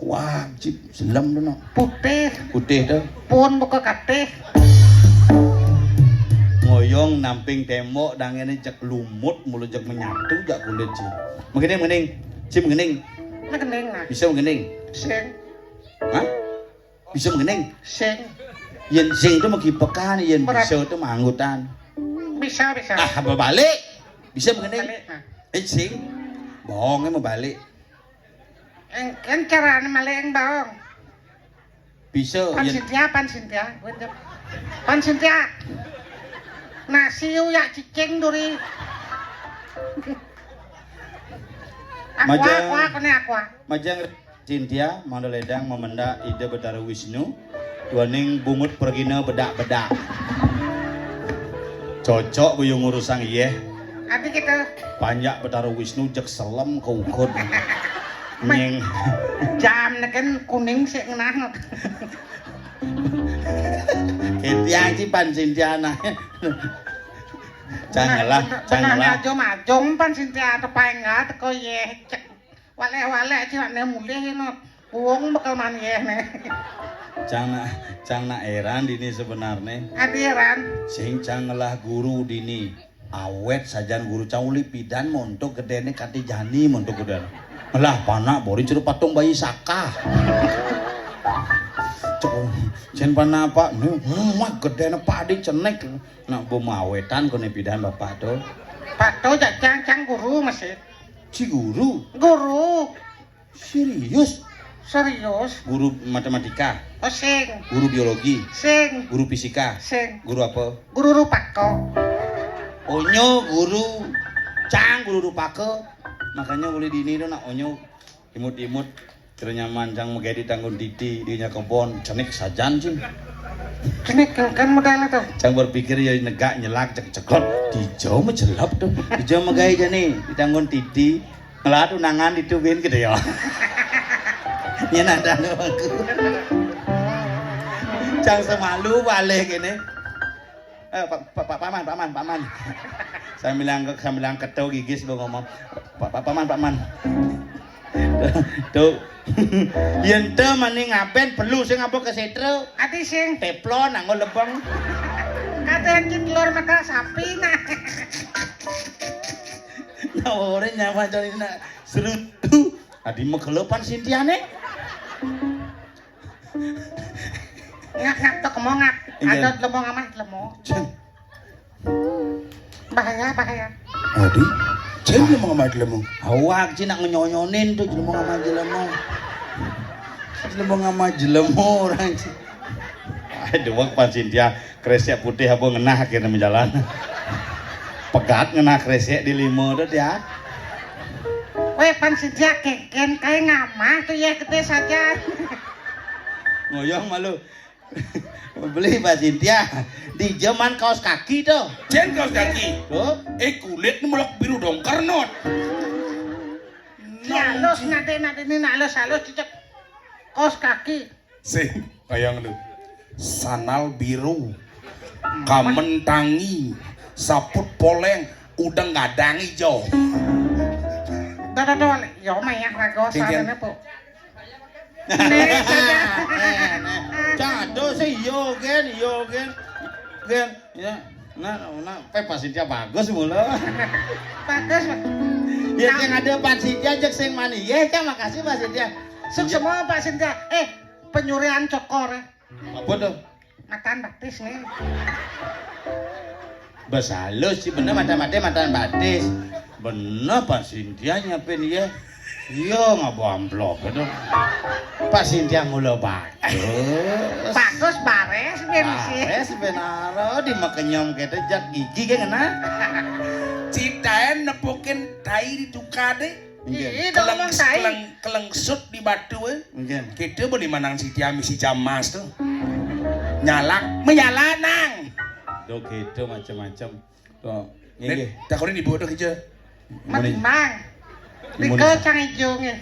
Wajib selem dulu. Putih. Putih tuh. Pun buka katih. Ngoyong namping tembok, dang ini cek lumut, mulut cek menyatu, cek kulit sih. Mending, mending. Sih, mending. Mending, nah. Bisa mending. Sing. Hah? Bisa mending. Sing. Yen sing itu mengkipekan, yen berat. Bisa itu manggutan. Bisa, bisa. Ah, berbalik. Bisa mending. Balik, nah. Eh, sing. Bohongnya mau balik. Eng, eng carane malih eng baong. Bisa, Pan yén Sintia, Pan Sintia. Wéh, Cep. Pan Sintia. Nasi uyak cicing duri. Aqua, Majang. Aqua, kéné aqua. Majang Sintia, mangda lédang mamendak Ida Betara Wisnu, duaning bungut pragina bedak-bedak. Cocok bayu ngurusang yéh. Adi kita. Panjak Betara Wisnu jeg selem ka ukud. Nying. Jam neken kuning sik ngenah. Ketiang ci Pan Sintia nah. Cang ngelah, cang ngelah. Aja majung Pan Sintia tepaenga teko yéh cek. Walek-walek ci nak mulih no. Wong bakal mangan yéh né. Cang nak, cang nak éran dini sebenarné. Adi éran. Sing cang ngelah guru dini. Awét sajan guru cang uli pidan montok gedéné kanti jani montok gedéné. Ngelah panak bori jero patung bayi saka. Cek, sing panak apa? Nih, muat gedéné padi cenik. Nak bo mawétan koné pidan bapak to. Pak to jak cang, cang guru masih. Ci guru. Guru. Serius? Serius. Guru matematika. Oh, sing. Guru biologi. Sing. Guru fisika. Sing. Guru apa? Guru rupaka. Onyo guru cang guru rupaka. Makanya boleh dini to nak onyo imut-imut. Kira nyaman cang megai di tanggun titi, di nya kebon, cenik sajan cing. Cenik kan modal to. Cang berpikir ya negak nyelak cek ceklot, dijo mecelop to. Dijo megai jani di tanggun titi. Ngelah tunangan ditu gin gitu ya. Nyén ada aku. Cang semalu balik ini. Eh, Pak, Pak, Pak, Paman, Paman, Paman. Sambilang, sambilang keto gigis bo ngomong. Pak, Pak, Paman, Paman. Tuh. Yén te mani ngaben perlu sing apa ke setra. Ati sing. Teflon anggo lebeng. Kadang ki telur mata sapi nah. Nah, ora nyaman cari nak serutu. Adi megelepan Sintiané. Ngap, ngap, tok, kemo, ngap. Iya. Ada lemo, ngamah, lemo. Jen. Bahaya, bahaya. Adi, jen lemo ngamah lemo. Awak, ci nak ngenyonyonin to, lemo ngamah lemo. Lemo ngamah lemo orang, ci. Aduh, wak Pan Sintia. Kresek putih apa ngenah akhirnya menjalan. Pegat ngenah kresek di lima tu dia. Weh, Pan Sintia keken kai ngamah tu ya gede saja. Ngoyong malu. Beli Pan Sintia. Di zaman kaos kaki tu. Jen kaos kaki. Tuh. Eh, kulit ni melok biru dongker not. Ki alus nade nade ni nak alus alus cicak kaos kaki. Sing, bayang lu. Sanal biru, kamen tangi, saput poleng, udeng gadang ijo. Dah, dah, dah, yo mayah rago. Sing, sing. Sarana, Bu. Nih, dah, dah. Cado sih, yo, Gen, yo, Gen. Gen, ya. Nah, nah, pe Pak Sintia bagus mulu. Bagus, Pak. Ya, yang ada Pak Sintia, cek sing mani. Ya, cak, makasih, Pak Sintia. Suksema, Pak Sintia. Eh, penyurian cokor. Apa tuh? Matan batis nih. Bas halus sih, bener matan-matan, matan batis. Bener Pak Sintia nyiapin ya. Iya, ngabo amplop itu. Pak Sintia mula bagus. Bagus, bares, ben sih. Bares, ben aro, di makenyom kita jat gigi kan kena. Citaen nepukin tai di tukade. Nggih. Ih, keleng, dong, tai. Keleng, kelengsut di batu, eh. Nggih. Kita boleh manang si Tiami si Jamas tuh. Nyalak, menyala nang. Do gitu macam-macam. Tuh, nggih. Nek, takonin ibu tuh aja. Menimbang. Tiga cang ijo nggih.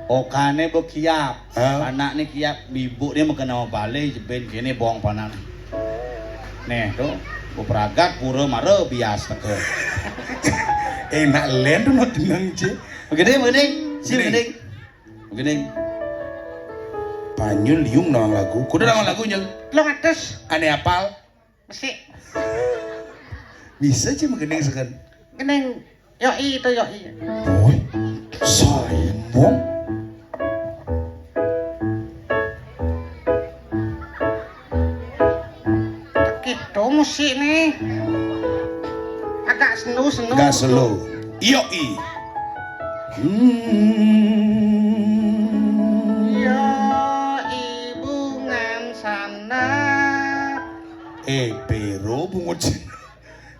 Okane bo kiap. Hah? Anakne kiap, ibu dia makan nama bale jebin kene bong panak. Nih, tuh, bo pragat pura mara bias teke. Enak len tuh mau tenang, Ci. Begini, begini, si begini. Begini. Panyul liung nawang lagu. Kudu nawang lagu, Nyul. Lo ngatus. Ane apal. Mesik. Bisa aja menggending seken. Gending. Yoi, itu yoi. Woi, sombong. Gitu musik nih. Agak slow, slow. Agak slow. Yoi. Hmm. Yoi.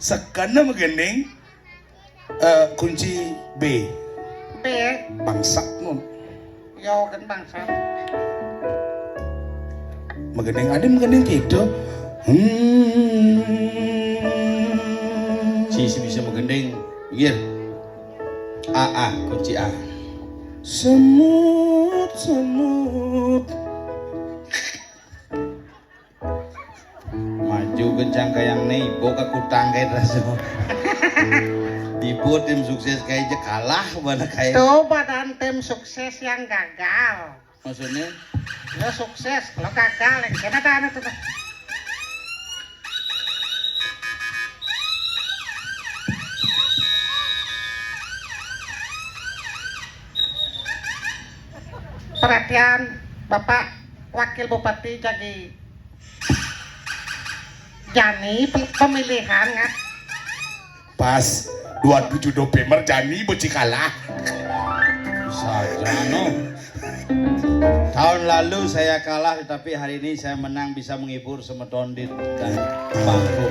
Sekana magending, eh, kunci B. B. Bangsat nun. Yo kan bangsat. Magending, ada magending gitu. Hmm. Si, si bisa magending. Iya. A, A, kunci A. Semut, semut. Maju kencang kayang nih, ibu ke kutang kayak terasa. Ibu tim sukses kayak aja kalah mana kayak. Tuh badan tim sukses yang gagal. Maksudnya? Lo sukses, lo gagal, yang kena ada anu tuh. Perhatian, Bapak Wakil Bupati jadi Jani pe-, pemilihan kan? Pas dua puluh tujuh November Jani beci kalah. Bisa aja no. Tahun lalu saya kalah, tetapi hari ini saya menang, bisa menghibur semeton di dan bangku.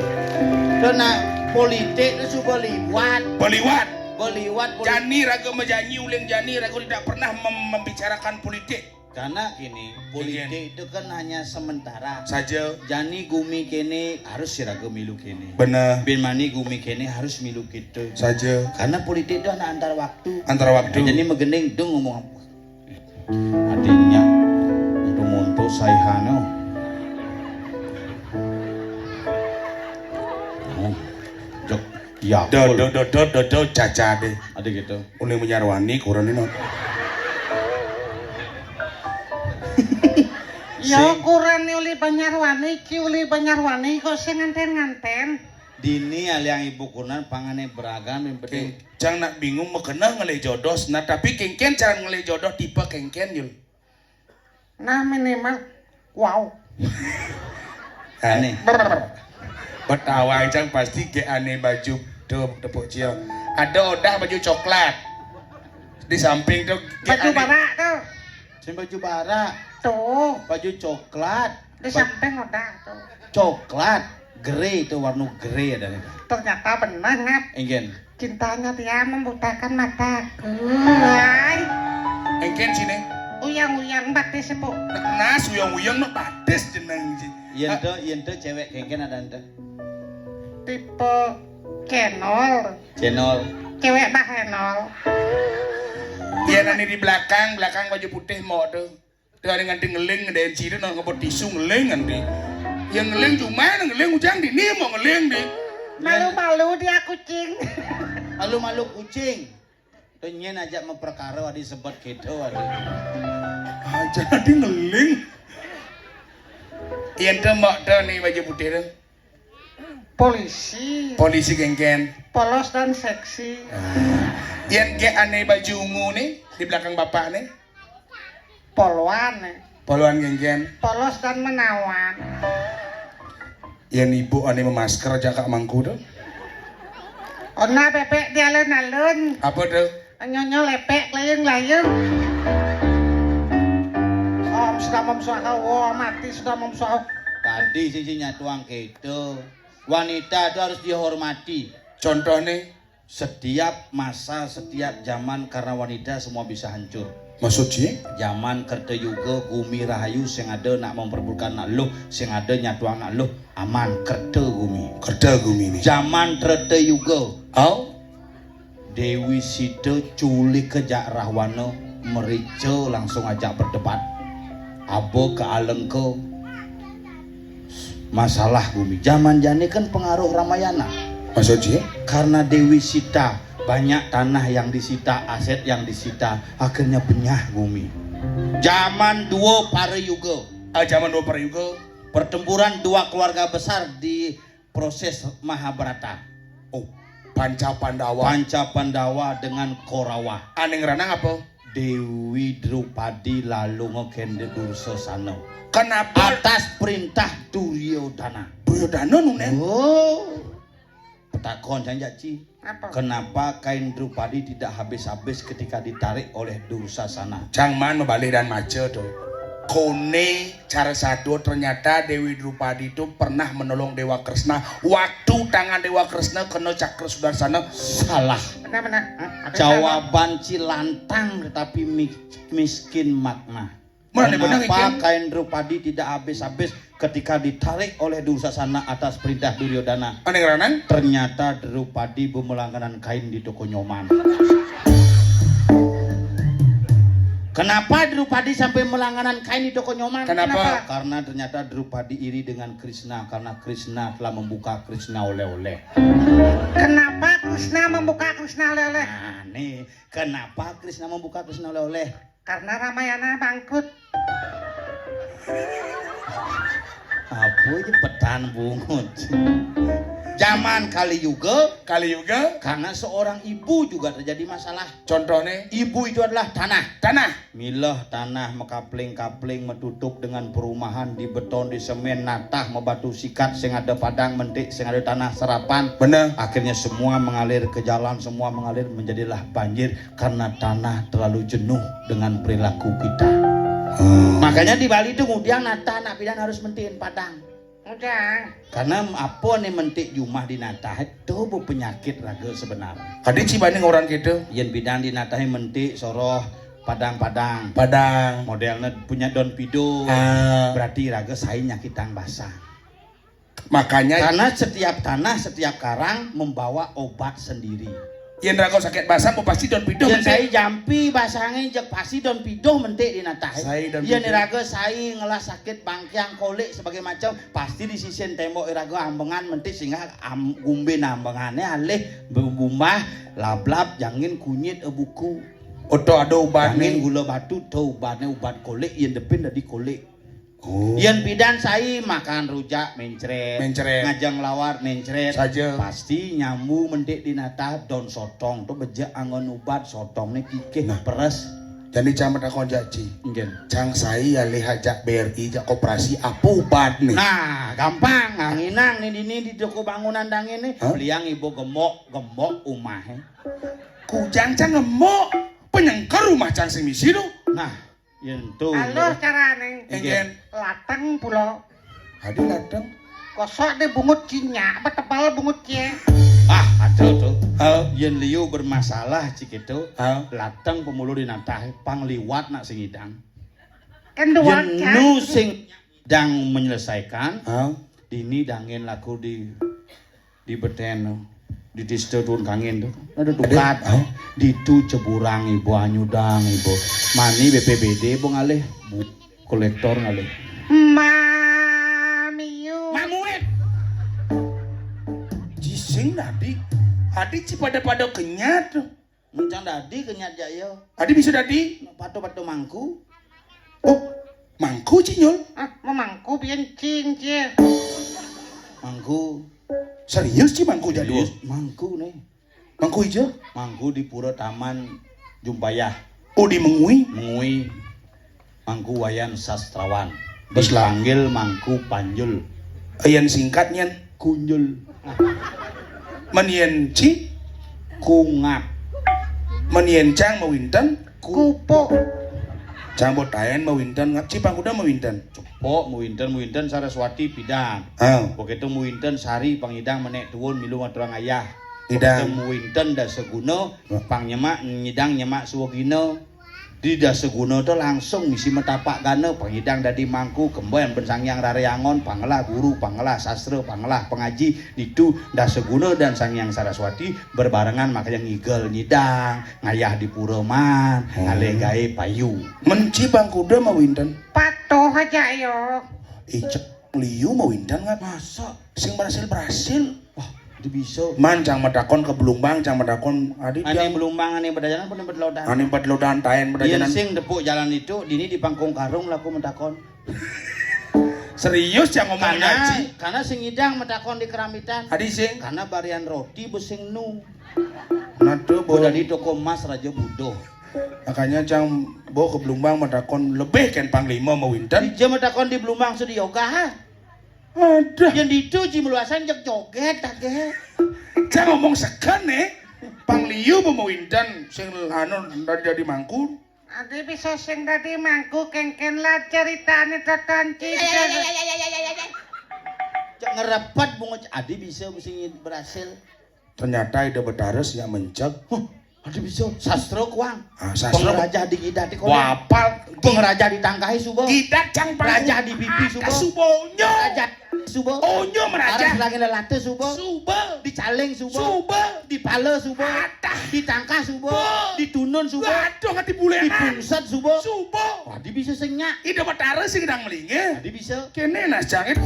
Karena politik itu coba liwat. Beliwat. Beliwat politik. Jani raga majanji, uling jani raga tidak pernah mem-, membicarakan politik. Karena gini, politik itu kan hanya sementara. Saja. Jani gumi kene harus siraga milu kene. Bener. Bin mani gumi kene harus milu kita. Saja. Karena politik itu anak antar waktu. Antar waktu. Nah, jadi magending dong ngomong apa? Adiknya untuk monto saihano. Oh, jok. Ya, do, do, do, do, do, do, caca deh. Ada gitu. Uling menyarwani kurang ini. Yo, sing kurang nih uli Banyarwani, ki uli Banyarwani kok sing nganten-nganten. Dini aliang ibu kunan pangane beragam yang penting. Jang nak bingung makena ngelih jodoh, nah tapi kengken cara ngelih jodoh tipe kengken, Yul. Nah, minimal, wow. Aneh. Brr. Betawang cang pasti ke aneh baju tuh tepuk cio. Ada odah baju coklat. Di samping tuh ke baju aneh barak tuh. Sing baju barak. Tuh. Baju coklat. Di samping odah tuh. Coklat. Grey itu warna grey ada nih. Ternyata benar, Ngat. Enggen. Cintanya dia membutakan mataku. Ay. Engken sini. Uyang-uyang batis, Bu. Nas uyang-uyang nak batis jeneng ji. Yen to, yen to cewek kengken ada ente. Tipe kenol. Cendol. Cewek bahenol. Dia nanti di belakang, belakang baju putih mau tuh. Tuh ada nganti ngeling, ada yang ciri nang ngebot tisu ngeling nganti. Yang ngeling cuma nang ngeling ujang di ni mau ngeling di. Malu-malu dia kucing. Malu-malu kucing. Tuh nyen aja memperkara adi sebet gitu adi. Aja adi ngeling. Yang tuh mbok tuh nih baju putih tuh. Polisi. Polisi kengken. Polos dan seksi. Yang ke aneh baju ungu nih di belakang bapak nih. Polwan. Polwan kengken. Polos dan menawan. Yang ibu aneh memasker aja kak mangku tuh. Ona bebek di alun-alun. Apa tuh? Nyonyo lepek layung-layung. Om sudah memsuaka, wah mati sudah memsuaka. Tadi sisi nyatuang gitu. Wanita itu harus dihormati. Contohnya? Setiap masa, setiap zaman karena wanita semua bisa hancur. Maksud sih? Zaman kerta yuga, gumi rahayu, sing ada nak memperbutkan nak luh, sing ada nyatuang nak luh, aman kerta gumi. Kerta gumi ni. Zaman kerta yuga. Au? Dewi Sita culik ke jak Rahwana, merica langsung ajak berdebat. Aba ke alengka masalah gumi. Zaman jani kan pengaruh Ramayana. Maksud sih? Karena Dewi Sita, banyak tanah yang disita, aset yang disita, akhirnya benyah gumi. Zaman dua para yuga. Ah, zaman dua para yuga. Pertempuran dua keluarga besar di proses Mahabharata. Oh, Panca Pandawa. Panca Pandawa dengan Korawa. Aning ranang apa? Dewi Drupadi lalu ngekende Dursasana. Kenapa? Atas perintah Duryodana. Duryodana nunen. Oh. Petakon janjak ci. Apa? Kenapa kain Drupadi tidak habis-habis ketika ditarik oleh Dursasana? Cang man mabalik dan maca tuh. Koné cara satua, ternyata Déwi Drupadi itu pernah menolong Déwa Kresna. Waktu tangan Déwa Kresna kena cakra sudarsana, salah. Benar, benar. Hah? Ada salah. Jawaban ci lantang tetapi mi-, miskin makna. Mana benar, Kenapa Ken? Kain Drupadi tidak habis-habis ketika ditarik oleh Dursasana atas perintah Duryodana? Mana ngranang? Ternyata Drupadi bemelangganan kain di toko Nyoman. Kenapa Drupadi sampai melangganan kain di toko Nyoman? Kenapa? Kenapa? Karena ternyata Drupadi iri dengan Krishna, karena Krishna telah membuka Krishna oleh-oleh. Kenapa Krishna membuka Krishna oleh-oleh? Nah, nih, kenapa Krishna membuka Krishna oleh-oleh? Karena Ramayana bangkrut. Apa aja petan bungut. Zaman Kali Yuga, Kali Yuga. Karena seorang ibu juga terjadi masalah. Contohnya? Ibu itu adalah tanah. Tanah. Milah tanah makapling-kapling, matutup dengan perumahan, dibeton, disemen, natah, mabatu sikat, sing ada padang, mentik, sing ada tanah serapan. Benar. Akhirnya semua mengalir ke jalan, semua mengalir, menjadilah banjir karena tanah terlalu jenuh dengan perilaku kita. Hmm. Makanya di Bali itu ngudiang natah anak pidan harus mentikin padang. Udah. Karena apa nih mentik jumah di natah itu bu penyakit raga sebenarnya. Kadin sih banding orang gitu. Yén pidan di natah mentik soroh padang-padang. Padang. Modelnya punya daun pido. Ah. Berarti raga sai nyakitang basang. Makanya karena setiap tanah, setiap karang membawa obat sendiri. Yén raga sakit basang, mau pasti daun pido. Yén mentik. Sai jampi basangé, jeg pasti daun pido mentik di natah. Sai daun pido. Yén raga sai ngelah sakit bangkiang, kolik, sebagai macam, pasti di sisin tembok raga ambengan mentik, sehingga am-, gumbin ambengané alih bebumbah, lablab, jangin kunyit, eh, buku. Oto ada ubatné. Jangin gula batu, to ubatné, ubat kolik, yén depin dadi kolik. Oh. Yén pidan sai makan rujak mencret, mencret. Ngajeng lawar mencret, saja. Pasti nyambu mentik di natah daun sotong to bejek anggon ubat, sotongné kikih, nah, peres. Jadi cang matakon jak ci. Nggih. Cang sai alih jak B R I, jak koperasi, apa ubatné? Nah, gampang. Nginang né dini di toko bangunan dangin né. Hah? Beliang ibu gemuk, gemuk umahé. Kujang cang gemuk, penyengker rumah cang sing misi to. Nah, yén to. Aluh carané. Nggih. Lateng pula. Adi lateng. Kosok deh bungut cinya, apa tebal bungut cie? Ah, ada to. Oh. Yén liu bermasalah cik itu, oh, lateng pemulu di natah, pang liwat nak sing idang. Kan dua. Yén kan? Nu sing dang menyelesaikan, oh, dini dangin laku di di beten, di distro tuun kangin to. Ada tukat. Hah? Ditu ceburang ibu, anyudang ibu. Mani B P B D ibu ngalih. Bu, kolektor ngalih. Mamiu. Mamuit. Cising dadi. Adi ci pada-pada kenyat. Encang dadi kenyat jak ya. Adi bisa dadi? Pato-pato mangku. Oh, mangku, Ci Nyul? Ah, memangku pian cing cie. Mangku. Serius, Ci, mangku jadul? Serius, mangku nih. Mangku ija? Mangku di Pura Taman Jumpayah. Oh, di Mengwi? Mengwi. Mangku Wayan Sastrawan. Terus lah. Dipanggil Mangku Panjul. Yén singkat nyén? Kunjul. Mén yén ci? Kungap. Mén yén cang mawinten? Kupuk. Cang botaén mawinten, ngap ci pangkuda mawinten? Cepok mawinten, mawinten Saraswati pidan. Ah. Begitu mawinten sari pangidang menék tuun milu ngaturang ayah. Idang. Begitu mawinten dasaguna, ah, pang nyemak, nyidang nyemak swagina. Di dasaguna to langsung misi matapak gana, pangidang dadi mangku, kemben ben Sang Hyang Raryangon, pangelah guru, pangelah sastra, pangelah pangaji, ditu dasaguna dan Sang Hyang Saraswati berbarengan, makanya ngigel nyidang, ngayah di pura man, oh, ngalih gaé payu. Mén ci pangkuda mawinten? Patuh aja yo. Icek liu mawinten ngap? Masa? Sing berhasil-berhasil. Wah, itu bisa. Man, cang matakon ka Blumbang, cang matakon, adi ané tiang Blumbang, ané badajanan, ané badajanan. Ané badajanan, taén badajanan. Yén sing tepuk jalan itu, dini di Pangkung Karung laku matakon. Serius cang ngomong. Karena, ngaji? Karena sing ngidang matakon di Keramitan. Adi sing? Karena barian roti besing nu. Nah, tuh, bo. Udah di toko emas Raja Budo. Makanya cang bo ka Blumbang matakon lebih kén Panglima mawinten. Dija matakon di Blumbang sudi yoga, ha? Aduh. Yén ditu ci meluasan jeg jogét agé. Cang ngomong seken né. Pangliu mawinten sing anu dadi mangku. Adi bisa sing dadi mangku, kéngkén lah caritané, Toton, Ci. Cék ngerepet bungut, adi bisa sing berhasil. Ternyata Ida Betara nya menceg. Huh, adi bisa sastra kuang. Ah, sastra. Pangraja di gidaté kono. Wapal. Pangraja di tangkahé suba. Gidat cang pang. Raja di pipi suba. Suba onyo. Raja suba. Onyo meraja. Aras langit lelata suba. Suba. Di caling suba. Suba. Di pala suba. Atah. Di tangkah suba. Suba. Di tunun suba. Waduh, ngerti bule. Di pungset suba. Suba. Wah, adi bisa sing nyak. Ida Betara sing gedang melingé. Adi bisa. Kéné nah, Cang, itu.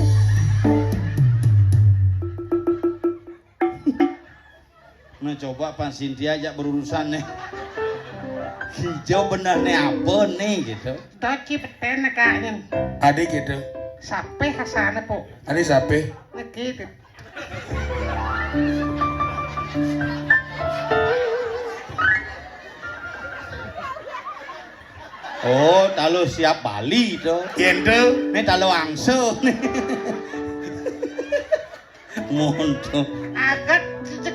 Nah, coba Pan Sintia ajak berurusan nih. Hijau bener nih apa nih gitu. Toci peten kak nyen. Adik gitu. Sapé hasana, Puk? Adik sapé? Niki, Dit. Oh, talu siap Bali to. Yén to. Né talu angsa. Ngono. Aget cicik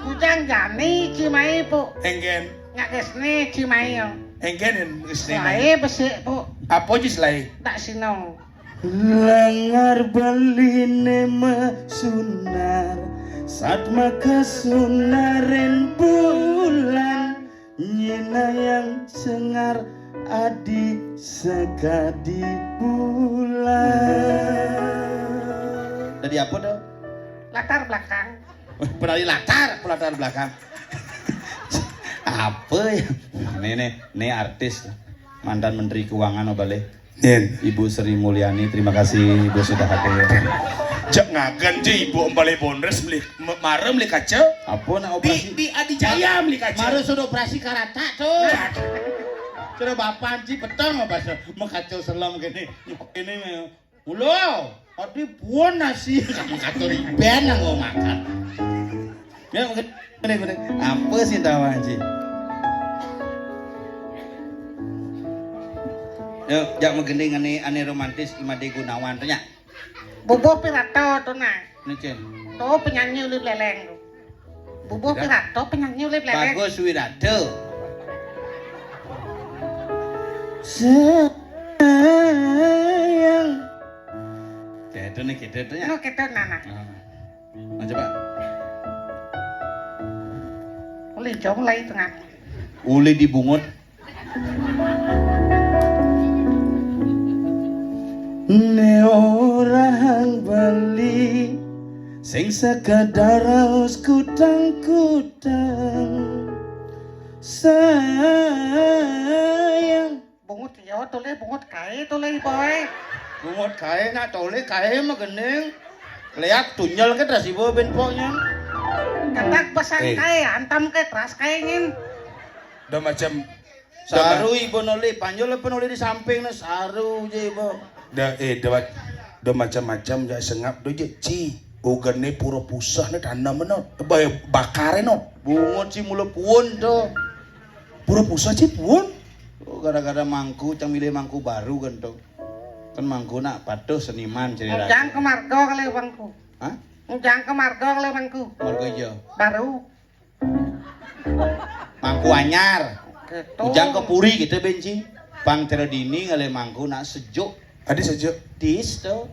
kujang jani cimai, Puk. Éngkén. Nyak kesné cimai yo. Éngkén yén kesné. Laé besik, Puk. Apa ji selaé? Tak sino. Lengar Baliné mesunar, satma kesunarén bulan, nyinayang sengar adi sekadi bulan. Dadi apa to? Latar belakang. Penari latar, latar belakang. Apa ya? Ini nih, ini artis, mantan Menteri Keuangan, oh, balik. Nin. Ibu Sri Mulyani, terima kasih Ibu sudah hadir. Cék ngagen ji Ibu, embale Bondres beli, me-, mara beli kaca. Apa nak operasi? Di, di Adijaya beli kaca. Mara sudah operasi karata tuh. Sudah bapan ji peteng apa se-, mekaca selem gini. Ini mah. Ulo, adi pun nasi. Kaca riben nang mau makan. Ya, mungkin, mungkin, mungkin. Apa sih tawa, Ji? Yuk, jak magending ané, ané romantis, Imade Gunawan, tanya. Bubuh Pirato to, nah. Né, Cén. To penyanyi Ulip Leleng to. Bubuh Pirato penyanyi Ulip Leleng. Bagus Wirata. Sayang. Kéto né, kéto to, ya. No, kéto, nah, nah. Nah. Nah, coba. Uli jong lai tengah. Uli dibungut. Né orang Bali sing sekedar raos kutang-kutang. Sayang. Bungut yo, tolih bungut kaé, tolih boy. Bungut kaé nak tolih kaé mah gending. Léak tunjel ké teras ibu ben poknya. Ketak pesan kaé, antam ké teras kaé ngin. Dah macam saru ibu nolih, panjul apa nolih di samping nah saru aja ibu. Dah, eh, dah, dah macam-macam, dah sengap dah je, Ci. Ogene pura pusah né tanam no. Ba-, bakare no. Bungut si mula puun to. Pura pusah, Ci, puun. Oh, gara-gara mangku, cang milih mangku baru kan to. Kan mangku nak patuh seniman cerita. Ujang ke marga kali mangku. Hah? Ujang ke marga kali mangku. Marga iya. Baru. Mangku anyar. Gitu. Ujang ke puri gitu, Benci. Pang tera dini ngalih mangku nak sejuk. Adi sejuk. Tis to.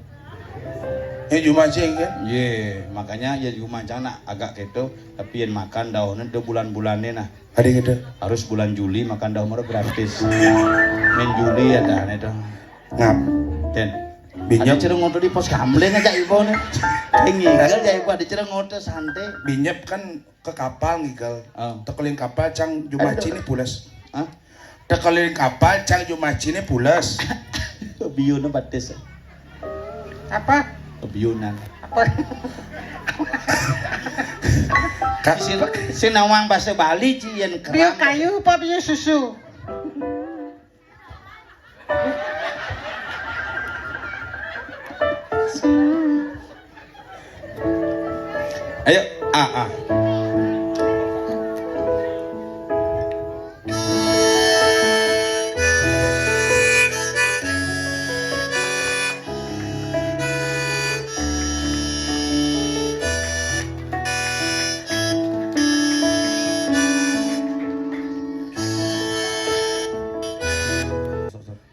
Ya, jumah cing kan? Ye, makanya ya jumah cang nak agak gitu. Tapi yang makan daunnya do bulan-bulannya nah. Adi gitu. Harus bulan Juli makan daun mara gratis. Main Juli ya dah itu. Ngap. Den. Binyep. Ada cereng ngoto di pos gambling aja ibu nih. Tinggi aja ibu ada cereng ngoto santai. Binyep kan ke kapal ngigel. Oh. Tekelin kapal cang jumah cini pules. Hah? Tekelin kapal cang jumah cini pules. Biuna batis. Apa? Biunan. Apa? Kak, sing, sing nawang bahasa Bali ci yen biu kerang. Kayu apa biu susu? Ayo, ah, ah.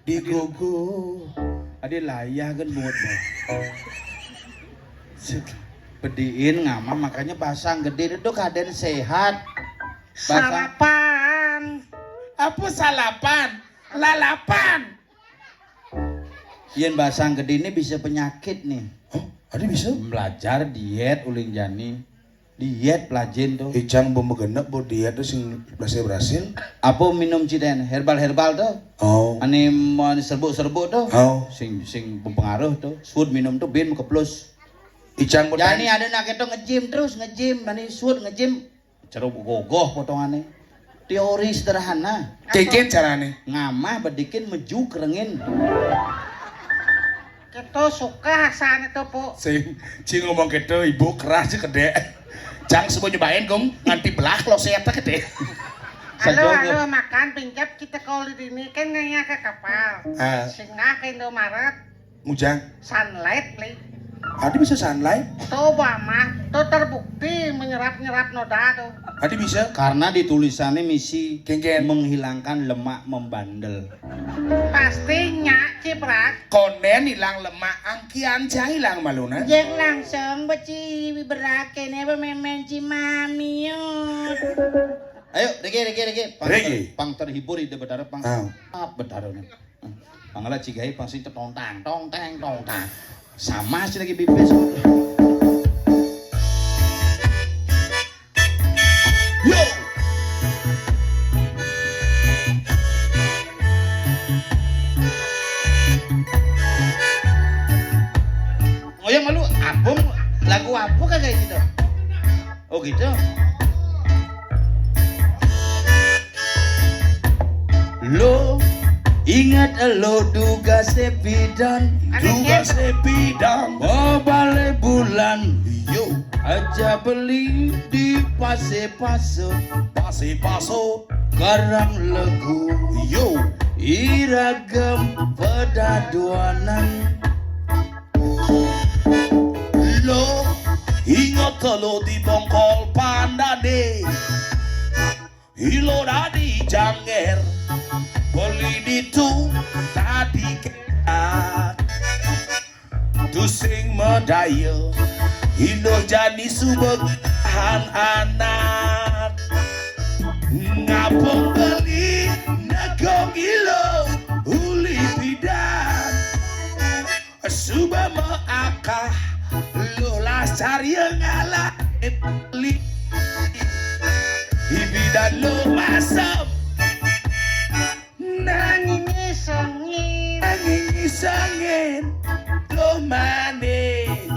Digogo. Adi layah kan buat. Pediin ngamah, makanya basang gedé itu kadén séhat. Basang. Sarapan. Apa salapan? Lalapan. Yén basang gedé ini bisa penyakit nih. Oh, ada bisa? Belajar diet ulin jani. Diet pelajin tuh. Icang bo magenep bo diet tuh sing berhasil-berhasil. Apa minum cidén herbal-herbal tuh? Oh. Ané serbuk-serbuk tuh. Oh. Sing sing berpengaruh tuh. Suud minum tuh bin keplus. Icang bo jani ada nak itu nge-gym terus nge-gym, ané suud nge-gym. Ceruk gogoh potongané. Teori sederhana. Kéngkén carané. Ngamah bedikin meju kerengin. Kéto suka asané to, Pu. Sing, sing ngomong kéto, ibu keras sih kedék. Cang semua nyobain, Gung. Nganti belah klosété gedé. Halo, halo, makan pinjap kita kalau di sini kan ngayah ke kapal. Ah. Singgah ke Indomaret. Ngujang. Sunlight, Li. Adi bisa sunlight? Tuh, Bama. Tuh terbukti menyerap-nyerap noda tuh. Adi bisa? Karena di tulisannya misi kéngkén menghilangkan lemak membandel. Pastinya, Ciprat. Kondén hilang lemak, angkian cai hilang malunan. Jeng langsung beci berak kéné apa mémén cimamiut. Ayo, Riki, Riki, Riki. Pang, Riki. Pang terhibur ide Betara, pang. Ah. Betara nih. Pangala cigai pasti tontang, tong teng, tong tang. Sama sih lagi bibis. Yo. Ngoyong malu, apa? Lagu apa kagak itu? Oh gitu. Lo ingat lo duga sepidan. Duga sepidan. Bebale bulan. Yo. Aja beli di pase-pase. Pase-paso. Karang legu. Yo. Iragem pedaduanan. Lo ingat lo di bongkol pandane. Ilo dadi janger, beli ditu tadi keak. Tusing medaya, ilo jani subegahan anak. Ngapung beli negong ilo uli pidan. Suba meakah lo las carya ngalah li. Ibidan lo masem. Nanging isengin. Nanging isengin. Lo manis.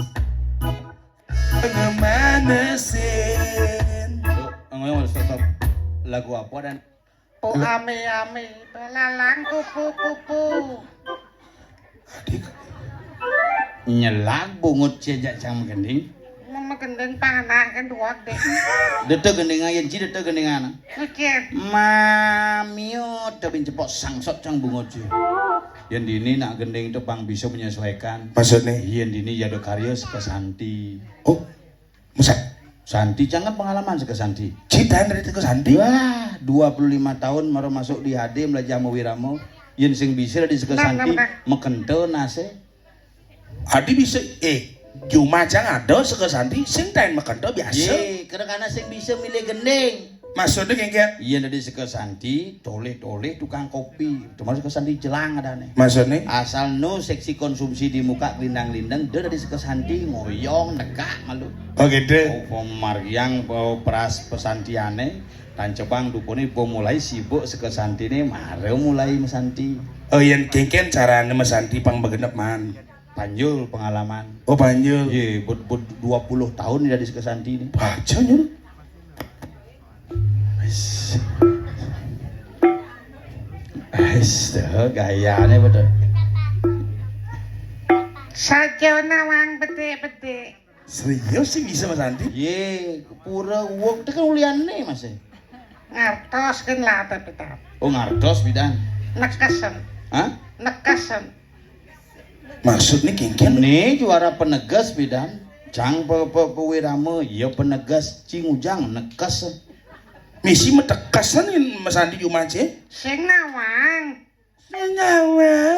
Ngemanesin. Lo, ngoyong, stop, stop. Lagu apa dan Po ame-ame, belalang kupu-kupu. Adik. Nyelag bungut ciajak cang magending. Mama gending panah kan dua deh. Dete gending ayen ci dete gending ana. Kucing. Mamiut tapi cepok sangsot cang bungut ci. Yen dini nak gending itu pang bisa menyesuaikan. Maksudnya? Yen dini ya ada karya sekesanti. Oh. Masa? Santi, jangan pengalaman seka Santi. Cita dari teka Santi? Wah, dua puluh lima tahun mara masuk di H D belajar sama Wirama. Yen sing bisa di seka Santi, makenta nase. Adi bisa, eh, cuma cang ada seka Santi, sing tain makenta biasa. Ye, kadang-kadang sing bisa milih gending. Maksudnya kayak gitu? Iya, dari seka Santi, toleh-toleh tukang kopi. Termasuk seka Santi jelang adane. Maksudnya? Asal no seksi konsumsi di muka gelindang-gelindang, dia dari seka Santi ngoyong, negak malu. Oh, gitu. Oh, pemargiang, oh, peras pesantiane, tancebang dupone, bo mulai sibuk seka Santine, mara mulai mesanti. Oh, yen kengken carane mesanti pang begenep man. Panjul pengalaman. Oh, panjul. Ye, but, but dua puluh tahun dari seka Santi ini. Baca nyul. Wis. Wis, tuh, gayane betul. Sajana wang bedik-bedik. Serius sih bisa Mas Andi? Ye, pura uwong tekan uliane Mas. Ngartos kan lah tapi tap. Oh, ngartos bidan. Nekesen. Hah? Nekesen. Maksudnya kengken? Ini juara penegas bidan. Cang pe, pe, pewirama, ya penegas, cing ujang, nekes. Misi metekesan yen Mas Andi cuma, Cé? Sing nawang. Sing nawang.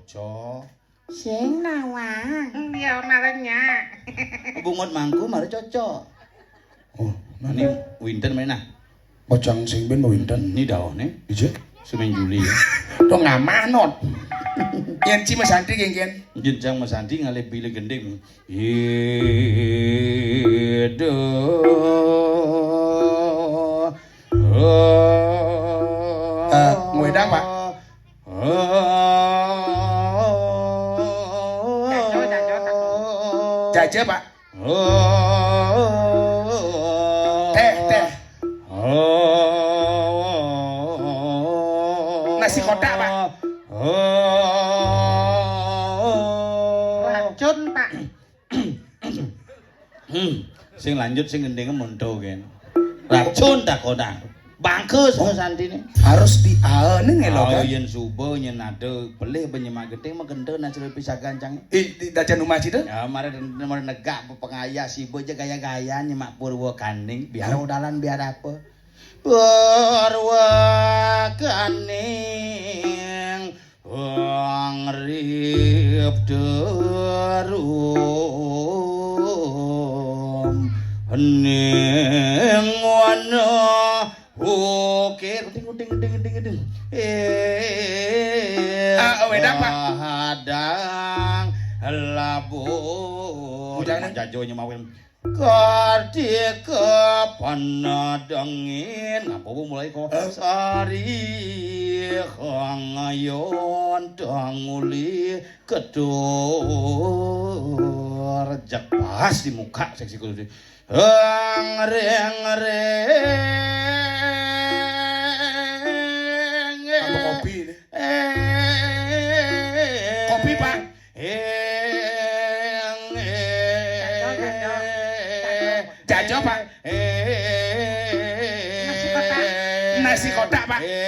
Cocok. Sing nawang. Ya, marenya. Bungut mangku mari cocok. Oh, ini winten menah. Bocang sing ben winten. Ini dawuh nih. Ije. Semen Juli ya. To ngamah not. Yen ci mesanti kengken. Jenjang mesanti ngalih bilih gending. Ida. Eh, ngwedang, Pak. Jaja, Jaja, Pak. Teh, teh. Nasi kotak, Pak. Racun, Pak. Hmm. Sing lanjut sing gendinge monto ken. Racun takonan. Bangke santine. Harus diaene ngelok. Oh, kan? Yen suba nyen ada pelih ben nyemak getih mah gendho nang sira pisagan cang. Ih, di dajan rumah situ? Ya, mari mari negak pengayah siba aja gaya-gaya nyemak Purwakaning. Biar udalan biar apa? Purwakaning. Pangrip derum ning wana ukir. Ding, ding, ding, ding, ding. Eh, ah, wedang, Pak. Hadang labuh. Ujangan. Jajo nyemawin. Kadika panadengin. Apa bu mulai kok? Hah? Sari kang ayon danguli kedur. Jek pas di muka seksi kudu. Hang ring ring. Apa kopi ini? Eh. Kopi, Pak. Ing, ing, jajo, jajo, jajo, Pak. Ing, nasi kotak. Nasi kotak, Pak. Ing,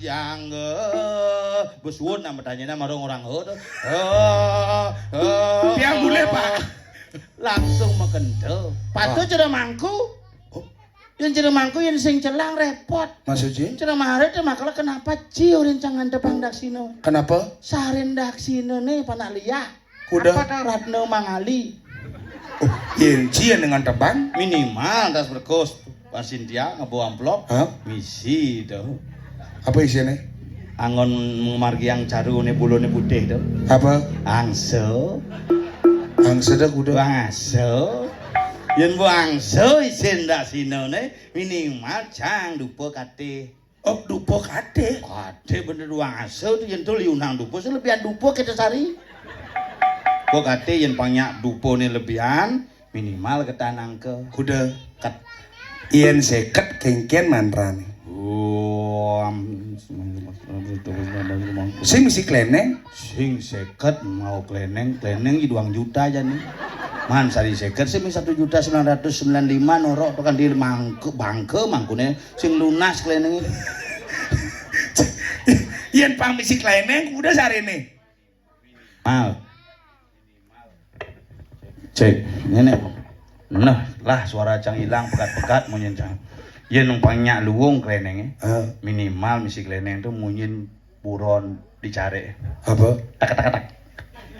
jangge. Bos suwun nang bertanya nang marang orang ho to. Ho, ho, tiang ho. Boleh, Pak. Langsung makenta. Patuh. Ah. Cara mangku. Oh. Yen cara mangku yen sing celang repot. Maksudnya? Cara marit ya makala kenapa ci urin cangan tebang daksina. Kenapa? Sarin daksina ne panak liah. Kuda. Apa to? Ratna Mangali. Oh, yen ci yen dengan tebang? Minimal tas berkos Pak Sintia ngebo amplop. Hah? Misi to. Apa isine? Anggon margiang carune bulune putih to. Apa? Angsa. Angsa dah kuda. Angsa. Yen mbok angsa isin dak sinone minimal cang dupa katih. Oh, dupa katih. Katih bener wong angsa tu yen to liunang dupa sing lebihan dupa kita sari. Kok katih yen panyak dupane lebihan minimal ketan angka. Kuda. Kat. Yen seket kengken mantrane. Oh, am-, sing misi kleneng. Sing seket mau kleneng, kleneng i duang juta jane. Man sari seket sing satu juta sembilan ratus sembilan lima norok to kan di mangke, bangke mangkune sing lunas klenenge. Yen pang misi kleneng kuda sarene. Mal. Cek, nenek. Nah, lah suara cang ilang pegat-pegat munyin cang. Yen nang panyak luwung klenenge. Heeh. Minimal misi kleneng tu munyin buron dicare. Apa? Tak, tak, tak.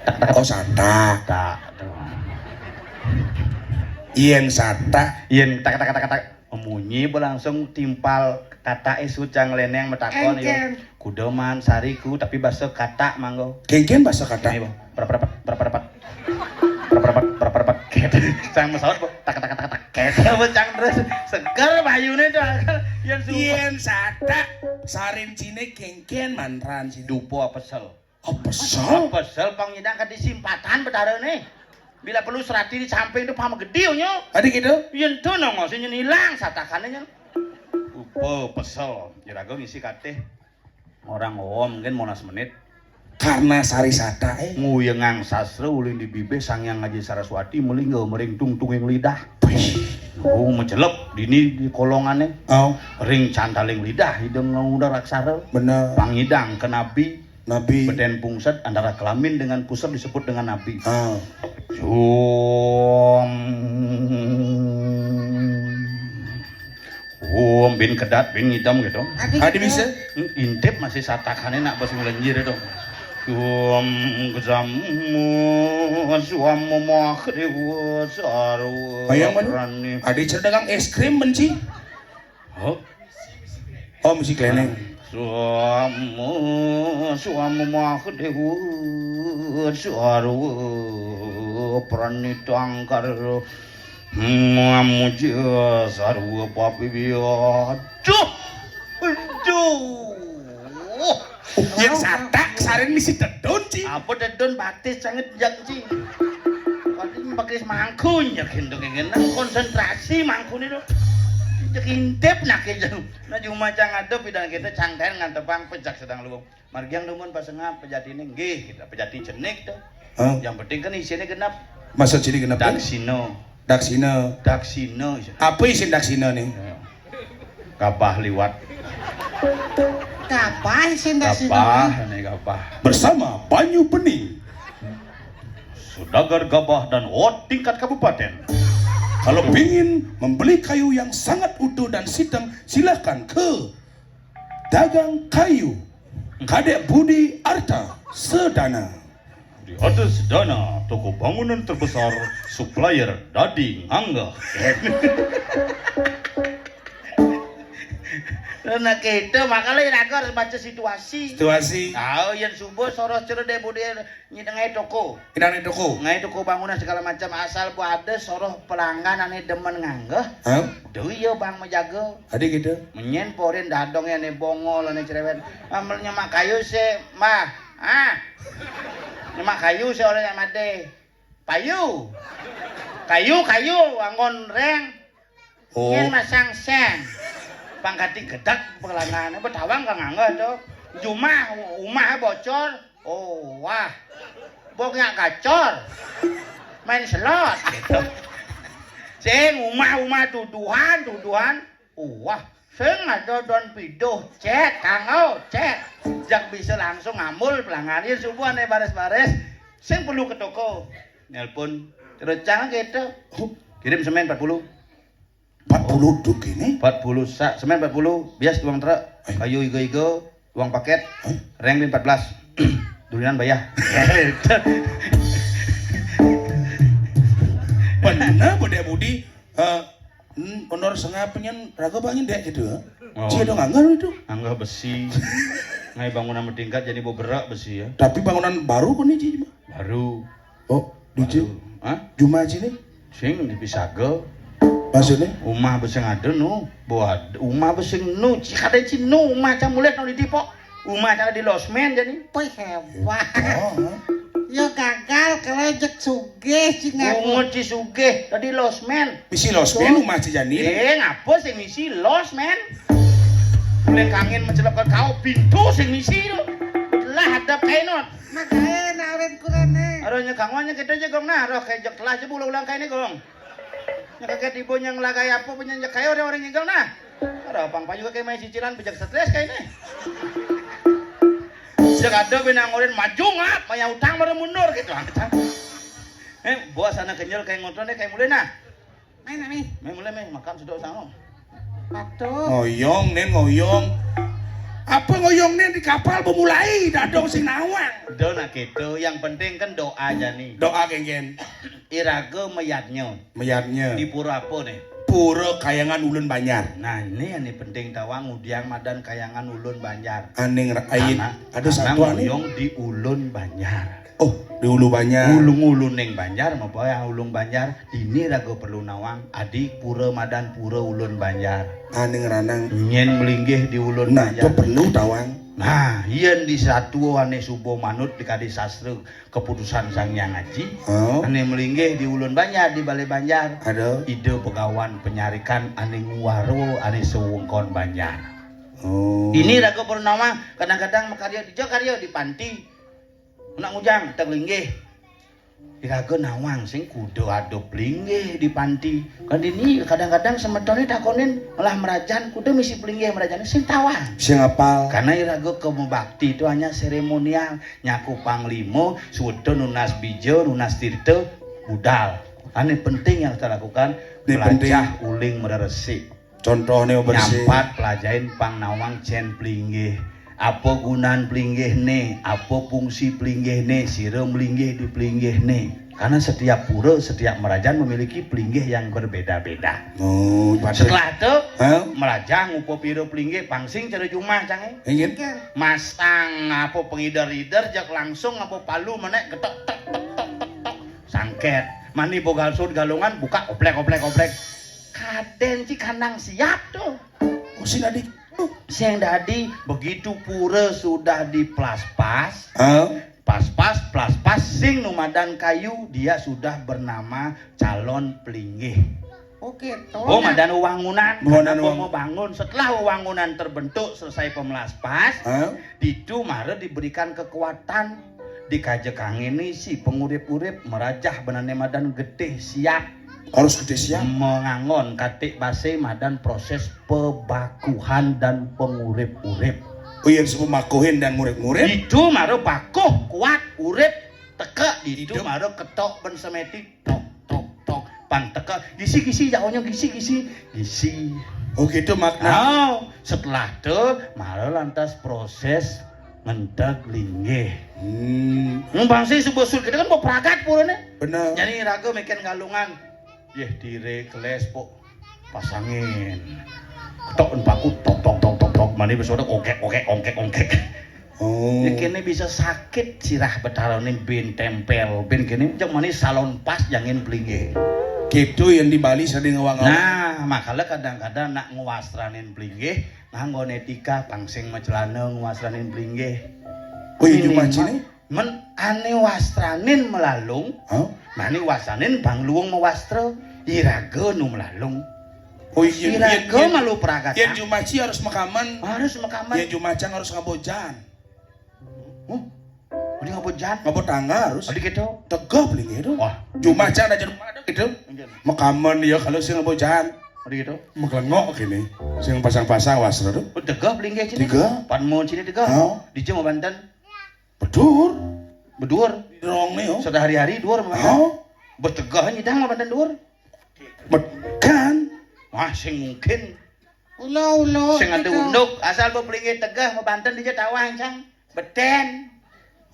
Tak, tak, tak. Oh, satak. Tak. Yen satak. Yen tak, tak, tak, tak. Munyi apa langsung timpal katake sucang leneng matakon ya. Engken. Kuda man sariku tapi basa katak manggo. Kengken basa katak. Ini, Bang. Prep, prep, prep, prep. Prep, prep, prep, prep. Gitu. Sang pesawat, Bang. Tak, tak, tak, tak, tak. Gitu, Bang, cang terus. Seger bayune to. Yen sumpah. Yen satak sarin cine kengken manran cine. Dupa pesel. Oh, pesel? Pesel pang nyidang kadi simpatan betarane. Bila perlu serati di samping tu pama gede nyo. Adi gitu? Yen to nongo sing nyen ilang satakane nyen. Upa pesel. Jeraga ngisi katih. Orang om mungkin molas menit. Karena sari sata eh. Nguyengang sastra uling di bibih Sang Hyang Aji Saraswati melingga mering tungtunging lidah. Wih. Oh, mecelep dini di kolongane. Oh. Ring cantaling lidah hidung ngudar aksara. Bener. Pangidang ke nabi. Nabi. Beden pungset antara kelamin dengan pusat disebut dengan nabi. Ah. Om. Om bin kedat bin ngitam gitu. Adi bisa. Intip masih satakané nak pas ngelenjir itu. Om kesam suam mah dewa sarwa. Bayang mana? Adi cerdagang es krim benci. Huh? Oh, misi klénéng. Suam suam mah dewa sarwa pranitangkar. Mamuja sarwa papibiya. Duh. Duh. Yang satak sareng misi tedun, Ci. Apa tedun batis sanget jak, Ci. Paling pakai mangkun ya gendong ngene konsentrasi mangkun itu. Cek intip nak ya. Nah cuma cang ada bidang kita cang dan ngantepang pejak sedang luwung. Margiang dumun pasengap pejatine nggih, kita pejati jenik to. Hah? Yang penting kan isine genep. Masa jenik genep kan? Daksina. Daksina. Daksina isine. Apa isin daksina nih? Ya. Gabah liwat. Gabah isin daksina. Gabah nih gabah. Bersama Banyu Bening. Sudagar gabah dan ot tingkat kabupaten. Kalau pingin membeli kayu yang sangat utuh dan sidang, silahkan ke dagang kayu Kadek Budi Arta Sedana. Di atas dana toko bangunan terbesar, supplier dadi nganggeh. Nah, gitu, makanya iraga harus baca situasi. Situasi. Tahu yang subuh soros cere dek Budi nyidang ngaé toko. Nyidang ngaé toko. Ngaé toko bangunan segala macam asal bu ada soroh pelanggan ané demen nganggeh. Hah? Duh iya bang menjaga. Ada gitu. Menyen porin dadong ya ané bongol ané cerewet. Amel nyemak kayu sih, Mbah. Ah. Nyemak kayu sih orang yang made. Payu. Kayu, kayu, anggon reng. Oh. Yen masang seng. Pangkati gedek pelangane betawang kang angga to. Jumah umah bocor. Oh, wah. Bok nyak gacor. Main slot gitu. Sing umah-umah tuduhan, tuduhan. Wah, sing ada don piduh, cet, kanggo, cet. Jak bisa langsung ngamul pelangane subuh ane bares-bares. Sing perlu ke toko. Nelpon. Terus cang gitu. Kirim semen empat puluh. Empat puluh duk ini. Empat puluh sak, semen empat puluh, bias tuang truk, eh, kayu igo-igo, tuang paket, eh, reng empat belas. Durian bayar. Bener, Bude Budi. Eh, hmm, honor sengap penyen raga bangin dek gitu ya. Oh. Cie dong anggar itu. Anggar besi. Ngai bangunan bertingkat jadi beberak besi ya. Tapi bangunan baru kok nih, Ci? Baru. Oh, di Ci? Baru. Hah? Juma Ci nih? Sing di Pisaga. Maksudnya? Umah beseng ada nu. Buat umah beseng nu, Ci kada Ci nu umah cang mulai nu di Depok. Umah cang di losmen jadi. Wih, hebat. Oh, hah? Ya gagal kalau jek sugih Ci ngaku. Bungut Ci sugih tadi losmen. Misi losmen umah Ci Jani. Eh, ngapa sing misi losmen? Mulai kangen mencelapkan kau pintu sing misi tu. Lah hadap kainot. Makanya nawarin kurane. Aduh nyekang wanya kita aja gong nah, roh kayak jek telah aja ulang-ulang kayak ini gong. Nya kaget ibu nya ngelagai apa punya nya kayo orang orang ngigal nah. Ada pang payu kayak main cicilan bejak stres kayak ini. Sing ada benang orin maju ngap, maya utang baru mundur gitu. Eh, bos anak kenyal kayak ngotor nih kayak mulai nah. Main nih. Main mulai main makan sudah sama. Patuh. Ngoyong nih ngoyong. Apa ngoyong nih di kapal bermulai dadong sing nawang. Udah nak gitu, yang penting kan doa aja nih. Doa kengen. Iraga mayatnya. Mayatnya. Di pura apa nih? Pura Kayangan Ulun Banjar. Nah, ini yang penting tawang udiang madan Kayangan Ulun Banjar. Aning ain. Ada satu aning. Di Ulun Banjar. Oh, di Ulu Banjar. Ulung-ulun ning Banjar, apa yang Ulung Banjar? Ini raga perlu nawang. Adi pura madan pura Ulun Banjar. Aning ranang. Nyen melinggih di Ulun Banjar. Nah, itu perlu tawang. Nah, yen di satu ane subo manut di kadi sastra keputusan Sang Hyang Aji, oh, ane melinggih di Ulun Banjar, di Balai Banjar. Ada. Ida Begawan Penyarikan ane nguwaro ane sewengkon Banjar. Oh. Ini raga purnama kadang-kadang makarya dija karya di panti. Nak ngujang tak linggih. Iraga nawang sing kuda ada pelinggih di panti. Kan ini kadang-kadang semetone takonin malah merajan kuda misi pelinggih merajane sing tawang. Sing apal. Karena iraga ke bakti itu hanya seremonial. Nyaku panglima, suweta nunas bija, nunas tirta, budal. Ane penting yang kita lakukan, ini penting. Pelajah uling mereresik. Contohné bersih. Nyampat pelajahin pang nawang cén pelinggih. Apa gunan pelinggihné, apa fungsi pelinggihné, sira melinggih di pelinggihné. Karena setiap pura, setiap merajan memiliki pelinggih yang berbeda-beda. Oh, setelah itu, Hah? Merajah ngupa pira pelinggih, pang sing cara jumah cangé. Inggih. Masang apa pengider-ider, jak langsung apa palu menék getok tek tek tek tek tek. Sangkét. Mani bogal sud galungan, buka oplek oplek oplek. Kadén ci kandang siap tuh. Oh, sing dadi. Sing dadi, begitu pura sudah diplaspas, Hah? Paspas, plaspas, sing nu madan kayu, dia sudah bernama calon pelinggih. Oh, gitu. Oh, madan wewangunan, karena mau bangun. Setelah wewangunan terbentuk, selesai pemelaspas, Hah? Ditu mara diberikan kekuatan, dikajekang ini si pengurip-urip merajah benané madan getih siap. Harus getih siap. Mengangon katik basé madan proses pebakuhan dan pengurip-urip. Oh, yang disebut makuhin dan ngurip-ngurip. Ditu mara bakuh kuat urip teka ditu. Hidup. Mara ketok ben semeti tok tok tok. Pang teka gisi gisi, jaonyo gisi gisi gisi. Oh, gitu makna. Oh, setelah tu mara lantas proses ngenteg linggih. Hmm. Bangsi subuh sul kita kan mau pragat purane. Bener. Jadi raga meken galungan. Yeh, tire keles pok pasangin. Ketok paku tok tok tok tok tok, mani besok ongkek ongkek ongkek ongkek. Oh. Ya kene bisa sakit sirah betarané bin tempel bin kene cek mani salon pas jangin pelinggih. Gitu yang di Bali sering ngawang-ngawang. Nah, makanya kadang-kadang nak ngwastranin pelinggih, nganggo netika pangsing macelana ngwastranin pelinggih. Oh, iya, minimal cuma cini? Men ane wastranin melalung, Hah? Mani wastranin bang luwung mewastra, iraga nu melalung. Oh, iya, iraga iya, iya. Malu pragata. Yen jumaci harus makaman. Harus makaman. Yen jumacang harus ngabojaan. Huh? Adi ngabojaan? Ngabot tangga harus. Adi gitu. Tegap lagi itu. Wah. Jumacang aja rumah ada gitu. Enggak. Makaman ya kalau sing ngabojaan. Adi gitu. Meklengok gini. Sing pasang-pasang wasra tuh. Oh, tegap lagi sini. Tiga. Pan mau sini tegap. Oh. Di Jawa Banten. Bedur. Bedur. Rong nih, oh. Sehari-hari dur mah. Oh. Betegah nyidang mah banten dur. Kan. Wah, sing mungkin. Ulo, ulo. Sing ada gitu. Unduk, asal bepelinggih tegah mah banten dia tawang, Cang. Beten.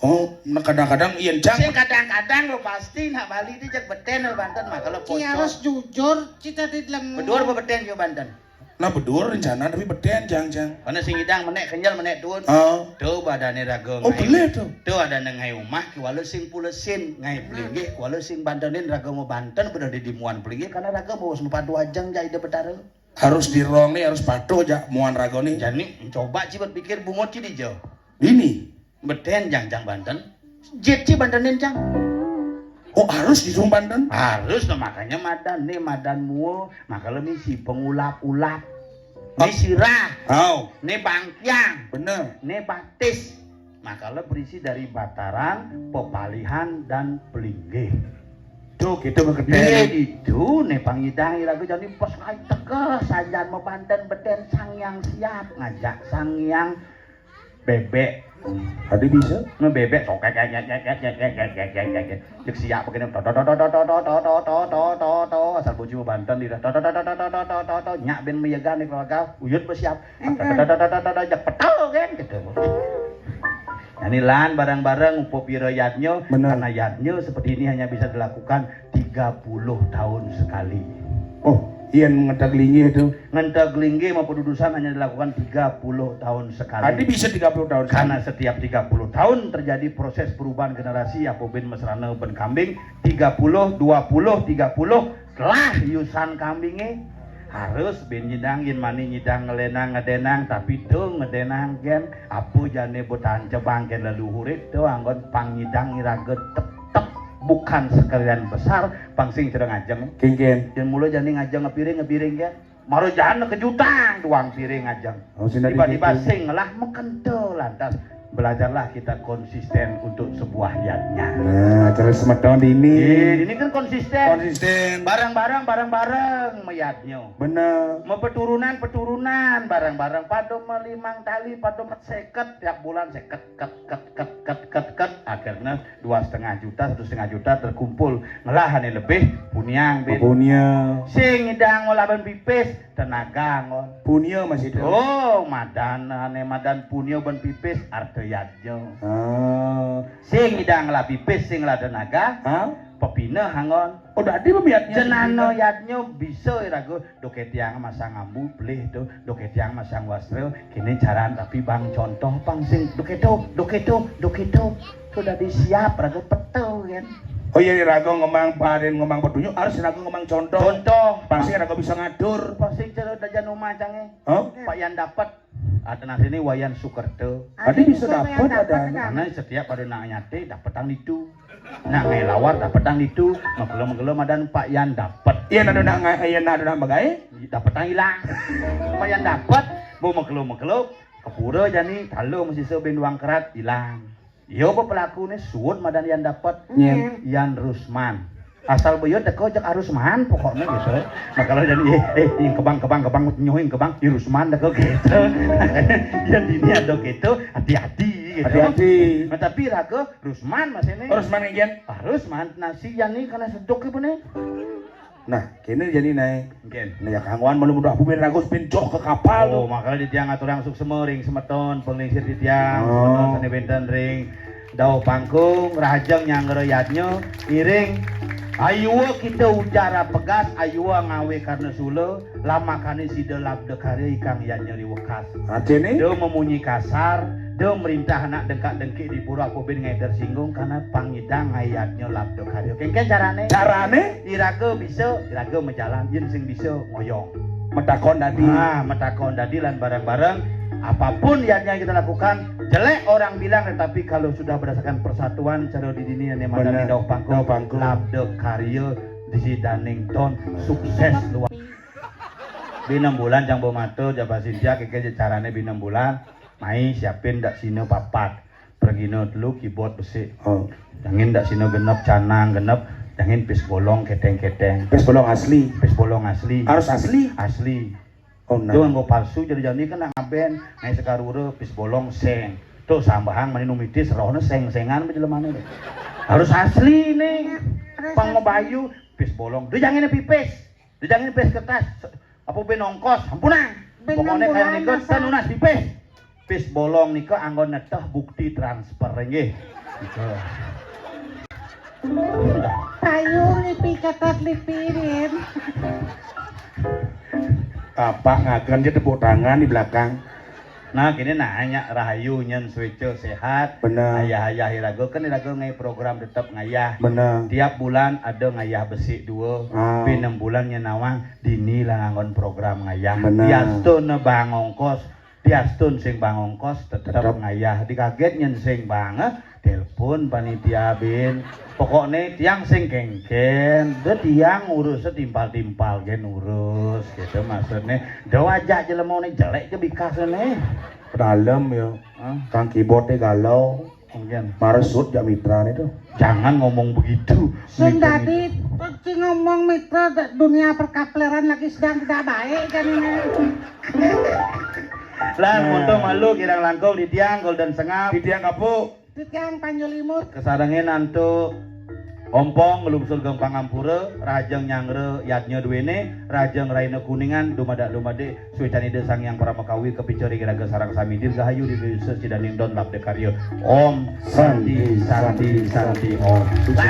Oh, nah kadang-kadang iya, Cang. Sing kadang-kadang lo pasti nak Bali dia jak beten lo banten mah kalau pocong. Harus jujur, cita di dalam. Bedur apa beten yo banten? Nah, bedur rencana tapi beten, Cang, Cang. Mana sing idang menek kenyal menek tuun. Oh. Tuh badane raga. Oh, ngai. Boleh tuh. Tuh ada neng ngai umah kiwala sing pulesin, ngai pelinggih kiwala sing bantenin raga mau banten bener di dimuan pelinggih karena raga mau sempat dua jeng jai de betara. Harus dirong nih, harus patuh jak muan raga nih. Jani coba ci berpikir bungut ci di jo. Ini. Beten jang jang banten. Jit ci bantenin jang. Oh, harus di rumah banten? Harus no, makanya madan nih madan mua, maka lo misi pengulap-ulap. Nih sirah. Oh. Nih bangkiang. Bener. Nih batis. Maka lo berisi dari bataran, pepalihan, dan pelinggih. Tuh gitu. Iya, beketel. Itu nih pangidang iraga jadi pas ngai tegeh sajan mabanten beten sang yang siap ngajak sang yang bebek. Tadi bisa? Ngebebek sokek kek kek kek kek kek kek kek kek kek. Cek siap begini to to to to to to to to to to to to to asal bojo banten di to to to to to to to to to nyak ben meyegan di keluarga uyut bersiap. Enggak. To to to to to to jak petel kan gitu. Nah, ini lan bareng-bareng upuk pira yadnya. Benar. Karena yadnya seperti ini hanya bisa dilakukan tiga puluh tahun sekali. Oh, iya ngenteg linggih itu. Ngenteg linggih maupun dudusan hanya dilakukan tiga puluh tahun sekali. Tadi bisa tiga puluh tahun sekali. Karena setiap tiga puluh tahun terjadi proses perubahan generasi, apa bin mesrana ben kambing, tiga puluh, dua puluh, tiga puluh, telah yusan kambingnya. Harus bin nyidang yin mani nyidang ngelenang ngedenang, tapi tuh ngedenang gen apa jane botan cebang gen leluhur itu anggon pangidang iraga tetep bukan sekalian besar, pangsing cereng ajeng. Kengken. Yang mula jani ngajeng ngepiring ngepiring gen. Maro jana kejutan tuang piring ajeng. Oh, sing dadi tiba-tiba gitu. Sing lah mekento lantas. Belajarlah kita konsisten untuk sebuah yadnya. Nah, terus semeton ini. Ini kan konsisten. Konsisten. Bareng-bareng, bareng-bareng mayadnya. Bener. Mau peturunan, peturunan, bareng-bareng. Pada melimang tali, pada seket tiap bulan, seket, ket, ket, ket, ket, ket, ket. Akhirnya dua setengah juta, satu setengah juta terkumpul. Ngelah ane lebih, puniang, bin. Punya. Sing idang ngolah ban pipis, tenaga ngon. Punya masih itu. Oh, madan, ane madan punya ban pipis, arte yadnya. Ah. Sing idang ngelah pipis, sing ngelah tenaga, hah? Pepineh angon. Oh, dadi pemiatnya. Jenana yadnya bisa iraga, duke tiang masang ambu, pelih tu, duke tiang masang wastra, kini caran tapi bang contoh pang sing duke tu, duke tu, duke tu. Tu dadi siap raga peta kan. Oh iya, raga ngomong parin ngomong petunjuk, harus raga ngomong contoh. Contoh. Pasti raga bisa ngatur. Pasti cara dajan rumah cange. Hah? Pak Yan dapat. Ada nasi ini Wayan Sukerto. Adi bisa dapat, ada. Karena setiap ada nak nyate, dapetang itu. Nak ngai lawar, dapetang itu. Makelo-makelo madan Pak Yan dapet. Iya, nak ada nak ngai, iya, nak ada nak bagai. Dapetang hilang. Pak Yan dapet, mau makelo-makelo, kepura jani, talo masih sebin wang kerat, hilang. Yo, apa pelaku ni, suut madan Yan dapet. Nyen. Yan Rusman. Asal boyo teko jak Arusman pokoknya gitu. Nah, kalau jadi, eh, eh, yang kebang, kebang, kebang, nyoing kebang, Irusman teko gitu. Yang dini ada gitu, hati-hati gitu. Hati-hati. Nah, tapi raga Rusman masih ini. Rusman ngigen. Arusman nasi yang ni karena sedok ibu ni. Nah, kini jadi naik. Nggih. Nah, ya kanggoan malu mudah aku ben ragus ben joh ke kapal. Oh, tuh. Makanya di tiang aturang suksema ring semeton, penglingsir di tiang, oh, semeton seni wenten ring dauh pangkung, rahajeng nyanggra yadnya, iring. Ayua kita ujar apegas, ayua ngawe karena sula, lamakane sida labda karya ikang yadnya riwekas. Artine? Da memunyi kasar, da merintah anak dengkak-dengkik di pura apa ben ngai tersinggung karena pangidang ngai yadnya labda karya. Kengken carane? Carane? Iraga bisa, iraga majalan, yen sing bisa ngoyong. Metakon dadi. Nah, metakon dadi lan bareng-bareng. Apapun yang, yang kita lakukan, jelek orang bilang, tetapi kalau sudah berdasarkan persatuan, cara di dini ane madan. Bener. Di dauh pangkung, dauh pangkung, labda karya di sidaning ton, sukses luar. Binem bulan cang bematur, jaba Sintia, keke carane binem bulan, mai siapin dak sina papat. Pergina telu keyboard besik. Oh. Jangin dak sina genep, canang genep, jangin pis bolong keteng-keteng. Pis bolong asli. Pis bolong asli. Harus asli. Asli. Oh, nah. Jangan nggo palsu, jadi jani kan nak ngaben, ngai sekarura pis bolong seng. Tuh sambahang mani numitis rohne seng-sengan bejelemane. Harus asli nih. Harus pang asli. Mabayu pis bolong. Duh jangin pipis. Duh jangin pis kertas. Apa ben ongkos? Ampunang. Pokoknya kayak nika nunas pipis. Pis bolong nika anggo neteh bukti transfer nggih. Nika. Payu lipi catat lipirin. Apa ngagen aja tepuk tangan di belakang. Nah, kini nanya rahayu nyen suica sehat. Bener. Ayah-ayah iraga kan iraga ngai program tetep ngayah. Bener. Tiap bulan ada ngayah besik dua. Ah. Pi enam bulan nyen nawang dini lah nganggon program ngayah. Bener. Diastun bang ongkos. Diastun sing bang ongkos tetep. Tetep. Ngayah. Dikaget nyen sing bang, eh, telepon panitia bin. Pokoknya tiang sing kengken, de tiang urus timpal-timpal gen urus gitu maksudnya. De wajah jelema ne jelek je bikas ne. Pedalem ya. Hah? Kang keyboard galau. Mungkin. Maresut jak mitra itu. Jangan ngomong begitu. Sing tadi, cing ngomong mitra, dunia perkapleran lagi sedang tidak baik kan ini. Lan, nah. Untung malu kirang langkung di tiang Golden Sengap. Di tiang kapuk. Di tiang Panjul Imut. Kesarengin antuk Ompong nglungsur geng pangampura, rajeng nyanggra yadnya duwene, rajeng raina kuningan, dumadak-dumadik, suican Ida Sang Hyang Paramakawi, kapica ring iraga sareng sami dirgahayu, dirgahayu sesidaning don labda karya. Om Santi, Santi, Santi, Om. Suci.